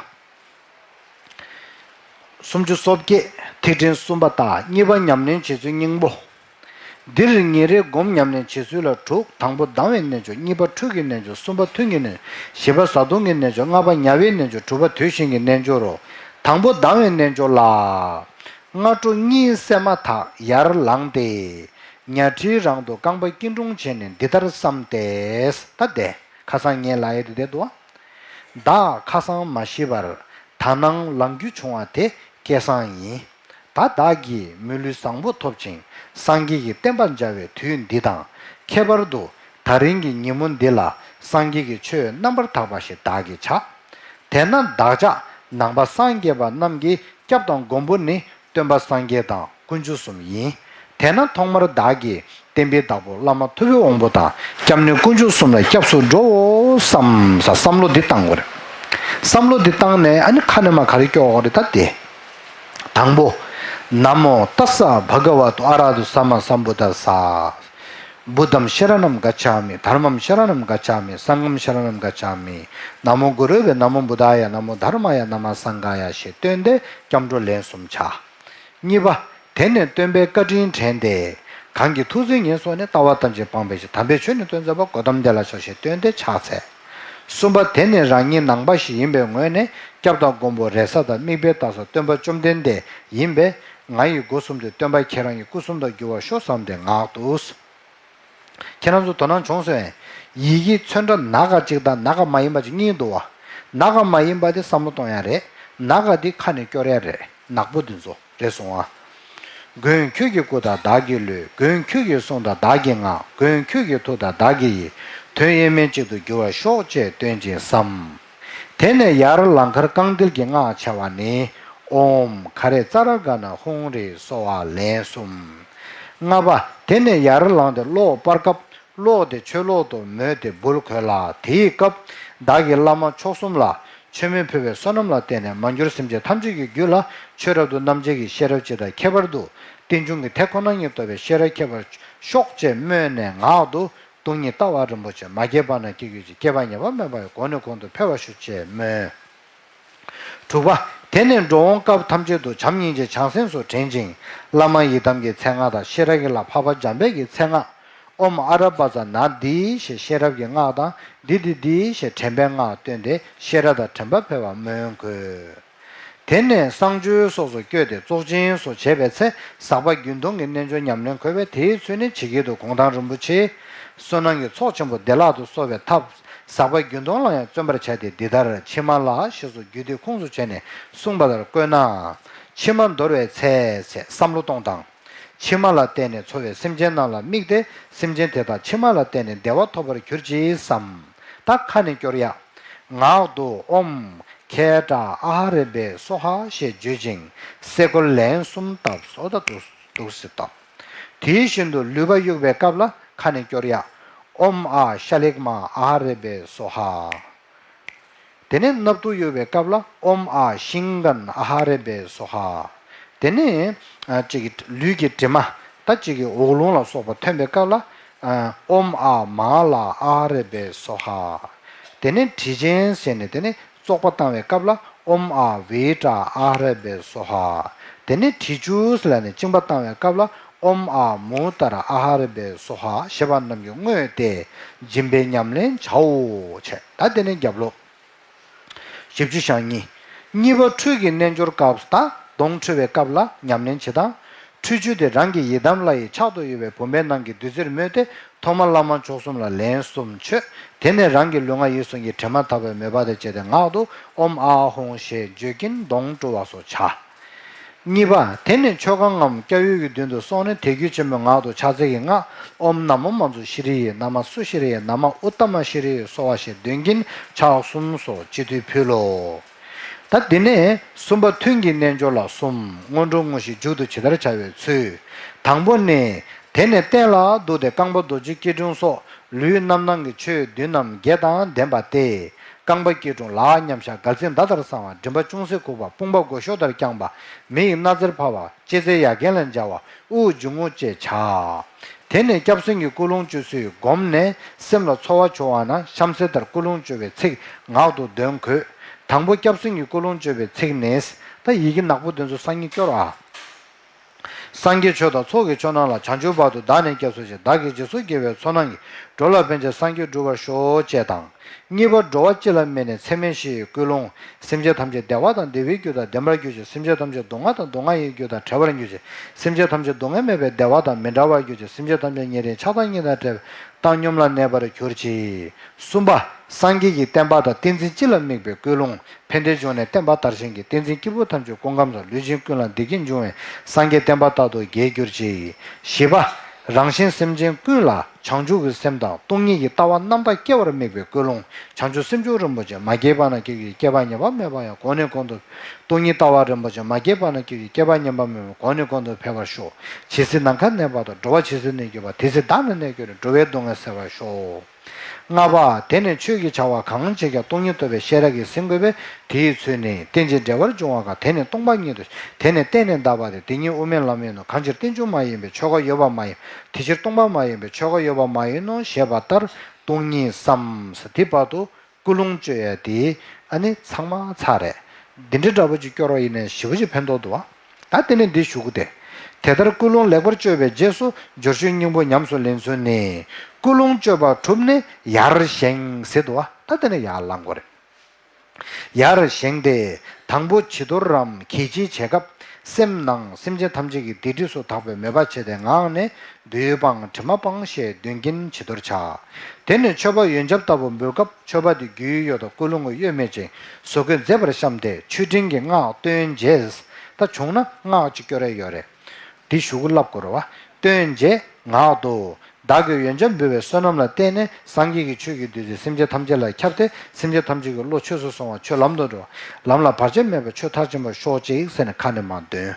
སུམ་ཅུ་སོ་བརྒྱད། ཐིག་ཕྲེང་གསུམ་པ་ལྟར། གཉིས་པ་ཉམས་ལེན་བྱེད་ཚུལ་སྙིང་པོ། འདིར་ཉིན་རེའི་སྒོམ་ཉམས་ལེན་བྱེད་ཚུལ་ལ་དྲུག། དང་པོ་ལྡང་བའི་རྣལ་འབྱོར། གཉིས་པ་འཁྲུལ་གྱི་རྣལ་འབྱོར། གསུམ་པ་ཐུན་གྱི་རྣལ་འབྱོར། བཞི་པ་བཟའ་བཏུང་གི་རྣལ་འབྱོར། ལྔ་པ་ཉལ་བའི་རྣལ་འབྱོར། དྲུག་པ་དུས་གཞན་གྱི་རྣལ་འབྱོར་རོ། དང་པོ་ལྡང་བའི་རྣལ་འབྱོར་ལ། སྔ་དྲོ་གཉིད་སད་མ་ཐག་ཡར་ལངས་ཏེ། ཉལ་ཁྲིའི་རང་དུ་རྐང་པ་སྐྱིལ་ཀྲུང་བྱས་ནས་འདི་ལྟར་བསམ་སྟེ། ད་བསྡད། ཁ་སང་ངས་ལབ་ཡས་དེ་བསྡད་འདུག་བ། བདག་ཁ་སང་མ་ཤི་བར་ད་ནངས་ལངས་རྒྱུ་བྱུང་བ་དེ་སྐལ་བཟང་ཡིན། ད་བདག་གིས་མི་ལུས་བཟང་པོ་ཐོབ་ཅིང་སངས་རྒྱས་ཀྱི་བསྟན་པ་མཇལ་བའི་དུས་འདི་དང་། ཁྱད་པར་དུ་ད་རིང་གི་ཉིན་མོ་འདི་ལ་སངས་རྒྱས་ཀྱི་ཆོས་རྣམ་པར་དག་པ་ཞིག་བདག་གིས་བྱ། དེས་ན་བདག་ཅག་ནང་པ་སངས་རྒྱས་པ་རྣམས་ཀྱི་སྐྱབས་དང་མགོན་པོ་ནི་སྟོན་པ་སངས་རྒྱས་དང་དཀོན་མཆོག་གསུམ་ཡིན། དེས་ན་ཐོག་མར་བདག་གིས་བསྟན་པའི་བདག་པོ་བླ་མ་ཐུབ་པའི་དབང་པོ་དང་། སྐྱབས་གནས་དཀོན་མཆོག་གསུམ་ལ་སྐྱབས་སུ་འགྲོའོ་བསམ་ས། བསམ་བློ་འདི་བཏང་དགོས་རེད། བསམ་བློ་འདི་བཏང་ནས་ཨ་ནི་ཁ་ནས་མར་ག་རེ་སྐྱོར་དགོས་རེད་ད་དེ། དང་པོ། ན་མོ་ཏཱ་ས་བྷ་ག་ཝ་ཏོ་ཨ་ར་ཧ་ཏོ་སམ་མ་སམ་བུ་དྷ་ས། བུདྡྷམ་ཤ་ར་ཎམ་ག་ཆ་མི། དྷརྨམ་ཤ་ར་ཎམ་ག་ཆ་མི། སངྒྷམ་ཤ་ར་ཎམ་ག་ཆ་མི། ན་མོ་གུ་རུ་བྷྱོ། ན་མོ་བུདྡྷཱ་ཡ། ན་མོ་དྷརྨཱ་ཡ། ན་མོ་སངྒྷཱ་ཡ་ཞེས་བཏོན་ཏེ་སྐྱབས་འགྲོ་ལན་གསུམ་བྱ། གཉིས་པ། དེ་ནས་སྟོན་པའི་བཀའ་དྲིན་དྲན་ཏེ། གང་གིས་ཐུགས་བརྩེ་ཉེར་བཟུང་ནས། ལྟ་བ་ཐམས་ཅད་སྤངས་པའི་ཕྱིར། དམ་པའི་ཆོས་ནི་སྟོན་མཛད་པ། གོའུ་ཏམ་དེ་ལ་ཕྱག་བྱས་བསྟོད་དེ་ཕྱག་འཚལ། གསུམ་པ། དེ་ནི་རང་ཉིད་ནང་པ་ཞིག་ཡིན་པའི་ངོས་ནས་སྐྱབས་དང་མགོན་པོ་རེ་ས་དང་དམིགས་པའི་རྟ་ས་སྟོན་པ་བཅོམ་ལྡན་འདས་ཡིན་པས། ང་ཡི་སྒོ་གསུམ་དུ་སྟོན་པ་ཁྱེད་རང་གི་སྐུ་གསུམ་དུ་འགྱུར་བར་ཤོག་བསམ་སྟེ་ངག་ཏུ། ཁྱེད་རང་ཚོ་དོ་སྣང་བྱུང་སོང་ངས། ཡི་གེ་ཚོན་ཁྲ་ནག་ག་གཅིག་དང་ནག་ག་མ་ཡིན་པ་གཅིག་གཉིས་འདུག་བ། ནག་ག་མ་ཡིན་པ་དེ་བསམ་བློ་གཏོང་ཡ་རེད། ནག་ག་དེ་ཁ་ནས་སྐྱོར་ཡ་རེད། ནག་པོ་དེ་ཚོ་རེད་སོང་ཨ། མགོན་ཁྱོད་ཀྱི་སྐུ་དང་བདག་གི་ལུས། མགོན་ཁྱོད་ཀྱི་གསུང་དང་བདག་གི་ངག། མགོན་ཁྱོད་ཀྱི་ཐུགས་དང་བདག་གི་ཡིད། དོན་དབྱེར་མེད་གཅིག་ཏུ་འགྱུར་བར་ཤོག་ཅེས་བཏོན་ཅིང་བསམ། དེ་ནས་ཡར་ལང་ཁར་རྐང་མཐིལ་གྱི་སྔགས་བྱ་བ་ནི། ཨོཾ་ཁ་རེ་ཙ་ར་ག་ན་ཧཱུྃ་རེ་སྭཱ་ཧཱ་ལན་གསུམ། ལྔ་པ། དེ་ནས་ཡར་ལངས་ཏེ་གློག་སྤར་སྐབས། གློག་དེ་ཆོས་གློག་ཏུ་མོས་ཏེ་འབུལ་དགོས་ལ། དེའི་སྐབས་བདག་གིས་བླ་མ་མཆོག་གསུམ་ལ་མཆོད་མེ་ཕུལ་བའི་བསོད་ནམས་ལ་བརྟེན་ནས་མ་གྱུར་སེམས་ཅན་ཐམས་ཅད་ཀྱི་རྒྱུད་ལ་ཆོས་རབ་ཏུ་རྣམ་འབྱེད་ཀྱི་ཤེས་རབ་སྤྱི་དང་ཁྱད་པར་དུ་རྟེན་འབྱུང་གི་དེ་ཁོ་ན་ཉིད་རྟོགས་པའི་ཤེས་རབ་སྐྱེ་བར་ཤོག་ཅེས་སྨོས་ནས་ངག་ཏུ། སྟོང་ཉིད་ལྟ་བ་རིན་པོ་ཆེ་མ་སྐྱེས་པ་ན་སྐྱེ་གྱུར་ཅིག། སྐྱེས་པ་ཉེས་པ་མེད་པ་ཡི་སྒོ་ནས་གོང་དུ་འཕེལ་བར་ཤོག་ཅེས་སྨོན། དྲུག་པ། དེ་ནས་འགྲོ་འོང་སྐབས་ཐམས་ཅད་དུ་བྱམས་སྙིང་རྗེ་བྱང་སེམས་སུ་དྲན་ཅིང་། བླ་མ་ཡི་དམ་གྱི་མཚན་སྔགས་དང་ཤེས་རབ་ཀྱི་བླ་འཕགས་པ་འཇམ་དཔལ་གྱི་མཚན་སྔགས། ཨོཾ་ཨ་ར་པ་ཙ་ན་དྷཱིཿ་ཞེས་ཤེས་རབ་ཀྱི་སྔགས་དང་། དྷཱིཿདྷཱིཿདྷཱིཿ་ཞེས་དྲན་པའི་སྔགས་བཏོན་ཏེ་ཤེས་རབ་དང་དྲན་པ་འཕེལ་བར་སྨོན་དགོས། དེ་ནས་གསང་སྤྱོད་སོགས་སུ་བསྐྱོད་དེ་ཚོགས་ཆེན་སོགས་བྱས་པའི་ཚེ། ཟག་པ་རྒྱུན་མཐོང་གི་རྣལ་འབྱོར་ཉམས་ལེན་དགོས་པས། དེའི་ཚུལ་ནི་ཇི་སྐད་དུ། གུང་ཐང་རིན་པོ་ཆེའི་བསོད་ནམས་ཀྱི་ཚོགས་ཆེན་པོ་བདེ་བླག་ཏུ་གསོག་པའི་ཐབས་ཟག་པ་རྒྱུན་མཐོང་ལ་ཡང་བརྩོན་པར་བྱ་སྟེ། འདི་ལྟར་ཕྱི་མ་ལ་ཞེས་སོགས་རྒྱུད་སྡེ་ཁུངས་སུ་བྱས་ནས་གསུངས་པ་ལྟར་བཀོད་ན། ཕྱི་མ་འདོར་བའི་ཚེ་ཚེ་བསམ་བློ་གཏོང་དང་། ཕྱི་མ་ལ་བརྟེན་ནས་འཚོ་བའི་སེམས་ཅན་རྣམས་ལ་དམིགས་ཏེ། སེམས་ཅན་དེ་དག་ཕྱི་མ་ལ་བརྟེན་ནས་བདེ་བ་ཐོབ་པར་གྱུར་ཅིག་བསམ། ད་ཁ་ནས་སྐྱོར་ཡ། ངག་ཏུ་ཨོཾ་ཁེ་ཏྲ་ཨཱ་ཧ་རེ་བྷེ་སྭཱ་ཧཱ་ཞེས་བརྗོད་ཅིང་སེ་གོལ་ལན་གསུམ་བཏབ་སོ། ད་འདུག་འདུག་སེ་བཏབ། དེ་བཞིན་དུ་ལུས་པ་གཡུག་པའི་སྐབས་ལ་ཁ་ནས་སྐྱོར་ཡ། ཨོཾ་ཨཱཿཤ་ལེགས་མ་ཨཱ་ཧ་རེ་པེ་སྭཱ་ཧཱ། དེ་ནས་སྣབས་དུག་གཡོ་བའི་སྐབས་ལ་ཨོཾ་ཨཱཿཤིང་ཀན་ཨཱ་ཧ་རེ་པེ་སྭཱ་ཧཱ། དེ་ནས་ཨ་གཅིག་གི་ལུས་ཀྱི་དྲི་མ་ད་གཅིག་གི་འོག་རླུང་ལ་སོགས་པ་ཐོན་པའི་སྐབས་ལ་ཨ་ཨོཾ་ཨཱཿ་མཱ་ལ་ཨཱ་ཧ་རེ་པེ་སྭཱ་ཧཱ། དེ་ནས་དྲི་ཆེན་ཟེར་ནས་དེ་ནས་བཙོག་པ་བཏང་བའི་སྐབས་ལ་ཨོཾ་ཨཱཿ་བི་ཏྲ་ཨཱ་ཧ་རེ་པེ་སྭཱ་ཧཱ། དེ་ནས་དྲི་ཆུ་ཟེར་ལ་ནས་གཅིན་པ་བཏང་བའི་སྐབས་ལ་ཨོཾ་ཨཱཿ་མུ་ཏྲ་ཨཱ་ཧ་རེ་པེ་སྭཱ་ཧཱ་ཞེས་པ་རྣམས་ཀྱིས་བསྔོས་ཏེ་སྦྱིན་པའི་ཉམས་ལེན་བྱའོ་བྱས། ད་དེ་ནས་རྒྱབ་ལོགས། བཞི་བཅུ་ཞེ་གཉིས། གཉིས་པ་ཁྲུས་ཀྱི་རྣལ་འབྱོར་སྐབས་དང་གདོང་བཀྲུ་བའི་སྐབས་ལ་ཉམས་ལེན་བྱེད་སྟངས། ཁྲུས་ཆུ་དེ་རང་གི་ཡི་དམ་ལྷ་ཡི་ཕྱག་ཏུ་ཡོད་པའི་བུམ་པའི་ནང་གི་བདུད་རྩིར་མོས་ཏེ་ཐོག་མར་བླ་མ་མཆོག་གསུམ་ལ་ལན་གསུམ་མཆོད། དེ་ནས་རང་གི་ལུས་ངག་ཡིད་གསུམ་གྱི་དྲི་མ་དག་པའི་མོས་པ་དང་བཅས་ཏེ་ངག་ཏུ་ཨོཾ་ཨཱཿཧཱུྃ་ཞེས་བརྗོད་ཀྱིན་གདོང་བཀྲུ་བ་སོགས་བྱ། གཉིས་པ། དེ་ནས་མཆོད་ཁང་ངམ་སྐྱབས་ཡུལ་གྱི་མདུན་དུ་སོང་ནས་དད་གུས་ཆེན་པོས་ངག་ཏུ་ཕྱག་འཚལ་གྱི་སྔགས་ཨོཾ་ན་མོ་མཉྫུ་ཤྲཱི་ཡེ་ན་མ་སུ་ཤྲཱི་ཡེ་ན་མ་ཨུཏྟ་མ་ཤྲཱི་ཡེ་སྭཱ་ཧཱ་ཞེས་འདོན་གྱིན་ཕྱག་གསུམ་སོགས་སྤྱི་མཐུས་ཕུལ་ལོ། ད་དེ་ནས་གསུམ་པ་ཐུན་གྱི་རྣལ་འབྱོར་ལ་གསུམ། སྔོན་འགྲོ་དངོས་གཞི་མཇུག་ཏུ་ཇི་ལྟར་བྱ་བའི་ཚུལ། དང་པོ་ནི། དེ་ནས་སྟན་ལ་འདུག་སྟེ་རྐང་པ་རྡོ་རྗེ་སྐྱིལ་ཀྲུང་སོགས་ལུས་རྣམ་སྣང་གི་ཆོས་བདུན་རྣམས་བརྒྱད་དང་ལྡན་པ་སྟེ། རྐང་པ་སྐྱིལ་ཀྲུང་ལག་མཉམ་བཞག་འགལ་རྩེ་མདའ་ལྟར་བསྲང་བ། མགྲིན་པ་ཅུང་ཟད་ཁུག་པ། དཔུང་པ་མགོ་གཤོག་ལྟར་བརྐྱངས་པ། མི་ཡི་སྣ་རྩེར་ཕབ་པ། ལྕེ་རྩེ་ཡ་རྒན་ལ་སྦྱར་བ། དབུགས་འབྱུང་རྔུབ་བཅས་བྱ། དེ་ནས་སྐྱབས་སེམས་ཀྱི་ཀུན་སློང་བཅུ་གསུམ་བསྒོམས་ནས་སེམས་ལ་ཚོར་བ་བྱུང་བ་ན་གཤམ་གསལ་ལྟར་ཀུན་སློང་བཅོ་བའི་ཚིག་ངག་ཏུ་འདོན་དགོས། དང་པོ་སྐྱབས་སེམས་ཀྱི་ཀུན་སློང་བཅོ་བའི་ཚིག་ནི། ད་ཡི་གེ་ནག་པོ་འདི་ཚོ་སང་ཉིན་སྐྱོར་ཨ། སངས་རྒྱས་ཆོས་དང་ཚོགས་ཀྱི་མཆོག་རྣམས་ལ། བྱང་ཆུབ་བར་དུ་བདག་ནི་སྐྱབས་སུ་མཆི། བདག་གིས་རྗེས་སུ་དགེ་བའི་ཚོགས་རྣམས་ཀྱིས། འགྲོ་ལ་ཕན་ཕྱིར་སངས་རྒྱས་འགྲུབ་པར་ཤོག་ཅེས་དང་། གཉིས་པ་འགྲོ་བ་སྤྱི་ལ་དམིགས་ནས་ཚད་མེད་བཞི་ཡི་ཀུན་སློང་། སེམས་ཅན་ཐམས་ཅད་བདེ་བ་དང་བདེ་བའི་རྒྱུ་དང་ལྡན་པར་གྱུར་ཅིག་སེམས་ཅན་ཐམས་ཅད་སྡུག་བསྔལ་དང་སྡུག་བསྔལ་ཡི་རྒྱུ་དང་བྲལ་བར་གྱུར་ཅིག་སེམས་ཅན་ཐམས་ཅད་སྡུག་བསྔལ་མེད་པའི་བདེ་བ་དང་མི་འབྲལ་བར་གྱུར་ཅིག་སེམས་ཅན་ཐམས་ཅད་ཉེ་རིང་ཆགས་སྡང་གཉིས་དང་བྲལ་བའི་བཏང་སྙོམས་ལ་གནས་པར་གྱུར་ཅིག་གསུམ་པ། སངས་རྒྱས་ཀྱི་བསྟན་པ་དང་བསྟན་འཛིན་སྤྱི་ལ་དམིགས་པའི་ཀུན་སློང་། ཕན་བདེའི་འབྱུང་གནས་བསྟན་པ་དར་ཞིང་གི། བསྟན་འཛིན་སྐྱེས་བུ་ཐམས་ཅད་སྐུ་ཁམས་བཟང་། ལུས་ཅན་ཀུན་ལ་བདེ་སྐྱིད་འབྱུང་བའི། སངས་རྒྱས་བསྟན་པ་རྟག་ཏུ་རྒྱས་གྱུར་ཅིག་བཞི་པ། རང་གཞན་སེམས་ཅན་ཀུན་ལ་བྱང་ཆུབ་ཀྱི་སེམས་དང་སྟོང་ཉིད་ཀྱི་ལྟ་བ་རྣམ་དག་སྐྱེ་བར་དམིགས་པའི་ཀུན་སློང་། བྱང་ཆུབ་སེམས་མཆོག་རིན་པོ་ཆེ། མ་སྐྱེས་པ་ན་སྐྱེ་གྱུར་ཅིག་སྐྱེས་པ་ཉམས་པ་མེད་པ་ཡང་། གོང་ནས་གོང་དུ། སྟོང་ཉིད་ལྟ་བ་རིན་པོ་ཆེ། མ་སྐྱེས་པ་ན་སྐྱེ་གྱུར་ཅིག་སྐྱེས་པ་ཉམས་པ་མེད་པ་ཡང་། གོང་ནས་གོང་དུ་འཕེལ་བར་ཤོག་ཇི་སྲིད་ནམ་མཁའ་གནས་པ་དང་། འགྲོ་བ་ཇི་སྲིད་གནས་གྱུར་པ། དེ་སྲིད་བདག་ནི་གནས་གྱུར་ནས། འགྲོ་བའི་སྡུག་བསྔལ་སེལ་བར་ཤོག་ལྔ་པ། དེ་ནས་ཆོས་ཀྱི་བྱ་བ་གང་བྱེད་ཀྱང་སྟོང་ཉིད་རྟོགས་པའི་ཤེས་རབ་ཀྱིས་ཟིན་དགོས་པས། དེའི་ཚུལ་ནི། རྟེན་ཅིང་འབྲེལ་བར་འབྱུང་བ་གང་། དེ་ནི་སྟོང་པ་ཉིད་དོ། དེ་ནི་བརྟེན་ནས་འདག་པ་སྟེ། དེ་ཉིད་དབུ་མའི་ལམ་ཡིན་ནོ། གང་ཕྱིར་རྟེན་འབྱུང་མ་ཡིན་པའི། ཆོས་འགའ་ཡོད་པ་མ་ཡིན། དེ་ཕྱིར་སྟོང་པ་མ་ཡིན་པའི། ཆོས་འགའ་ཡོད་པ་མ་ཡིན་ནོ། ཞེས་པ་ལྟར་སྟོང་ཉིད་བསམ། དེ་བར་དུ་ཀུན་སློང་བཅོ་ཡ་དེ་ཨ་ནི་ཚང་མ་ཚར་རེད། འདི་འདྲ་འདྲ་པོ་ཅིག་སྐྱོར་བ་ཡིན་ན་ཞེ་པོ་ཅིག་ཕན་ཐོགས་འདུག་བ། ད་དེ་ནས་འདི་ཞུ་གི་དེ། དེ་ལྟར་ཀུན་སློང་ལེགས་པར་བཅོས་པའི་རྗེས་སུ་སྦྱོར་ཆོས་སྙིང་པོ་ཉམས་སུ་ལེན་ཚུལ་ནི། ཀུན་སློང་བཅོས་པ་གྲུབ་ནས་ཡར་བཞེངས་ཟེར་འདུག་བ། ད་དེ་ནས་ཡར་ལངས་དགོས་རེད། ཡར་བཞེངས་ཏེ་དང་པོ་བྱི་དོར་རམ་གད་ཕྱིས་བྱེད་སྐབས་སེམས་ནང་སེམས་ཅན་ཐམས་ཅད་ཀྱི་སྡིག་སྒྲིབ་སོགས་དག་པའི་མོས་པ་བྱས་ཏེ་ངག་ནས་བདུད་སྤངས་དྲི་མ་སྤངས་ཞེས་འདོན་གྱིན་བྱི་དོར་བྱ། དེ་ནས་མཆོད་པ་ཡོན་ཆབ་ལྟ་བུ་འབུལ་སྐབས་མཆོད་པ་དེ་རྒྱུའི་ཡུལ་དང་ཀུན་སློང་གི་དབྱེར་མེད་ཅིང་བཟོ་བཀོད་མཛེས་པར་བཤམས་ཏེ་མཆོད་སྤྲིན་གྱི་སྔགས་བཏོན་རྗེས། ད་བྱུང་ན་སྔགས་ཅིག་སྐྱོར་ཡས་ཡོད་རེད། འདི་ཞུ་གི་བསླབ་དགོས་རེད་བ། བཏོན་རྗེས་ངག་ཏུ། བདག་གིས་ཡོན་ཆབ་འབུལ་བའི་བསོད་ནམས་ལ་བརྟེན་ནས་སངས་རྒྱས་ཀྱི་ཆོས་ཀྱི་བདུད་རྩི་སེམས་ཅན་ཐམས་ཅད་ལ་ཁྱབ་སྟེ་སེམས་ཅན་ཐམས་ཅད་ཀྱི་བློ་ཆོས་སུ་སོང་བ་ཆོས་ལམ་དུ་འགྲོ་བ་ལམ་ལ་བར་ཆད་མེད་པར་ཆོས་མཐར་ཕྱིན་པར་ཤོག་ཅིག་ཟེར་ནས་ཁ་ནས་མར་འདོན།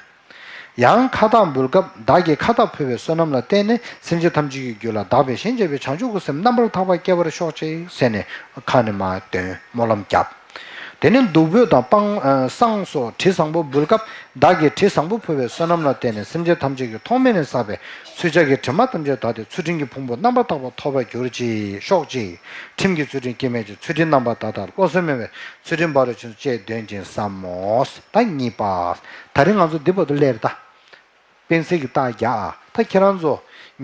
ཡང་ཁ་བཏགས་འབུལ་སྐབས་བདག་གིས་ཁ་བཏགས་ཕུལ་བའི་བསོད་ནམས་ལ་བརྟེན་ནས་སེམས་ཅན་ཐམས་ཅད་ཀྱི་རྒྱུད་ལ་བདག་པས་གཞན་གཅེས་པའི་བྱང་ཆུབ་ཀྱི་སེམས་རྣམ་པར་དག་པ་སྐྱེ་བར་ཤོག་ཅིག་ཟེར་ནས་ཁ་ནས་མར་འདོན་སྨོན་ལམ་བརྒྱབ། དེ་ནས་བདུག་སྤོས་དང་སྤང་ཨ་བསང་སོགས་དྲི་བཟང་པོ་འབུལ་སྐབས་བདག་གིས་དྲི་བཟང་པོ་ཕུལ་བའི་བསོད་ནམས་ལ་བརྟེན་ནས་སེམས་ཅན་ཐམས་ཅད་ཀྱི་ཐོག་མེད་ནས་བསགས་པའི་ཚུལ་འཆར་གྱི་དྲི་མ་ཐམས་ཅད་དག་སྟེ་ཚུལ་ཁྲིམས་ཀྱི་ཕུང་པོ་རྣམ་པར་དག་པ་ཐོབ་པར་གྱུར་ཅིག་ཤོག་ཅིག་ཁྲིམས་ཀྱི་ཚུལ་ཁྲིམས་སྐྱེ་མེད་ཅིང་ཚུལ་ཁྲིམས་རྣམ་པར་དག་དང་བློ་སེམས་མེད་པའི་ཚུལ་ཁྲིམས་ཕ་རོལ་ཕྱིན་ཅེས་འདོན་ཅིང་བསམ་མོ། ད་གཉིས་པ། ད་རིང་ང་ཚོ་འདི་བར་དུ་སླེབས་རེད་ད། སྤེན་སྲིད་ཀྱི་རྟགས་རྒྱག་ཨ། ད་ཁྱེད་རང་ཚོ་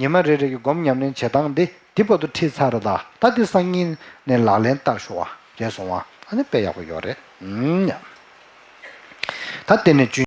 ཉི་མ་རེ་རེ་གི་སྒོམ་ཉམས་ལེན་བྱེད་སྟངས་འདི་འདི་བར་དུ་ཁྲིད་ཚར་རེད་ད། ད་འདི་སང་ཉིན་ནས་ལག་ལེན་བསྟར་ཤོག་ཨ། རེད་སོང་ཨ། ཨ་ནི་དཔེ་ཡག་པོ་ཡོད་རེད། ཨུམ། ད་དེ་ནས་བཅུ།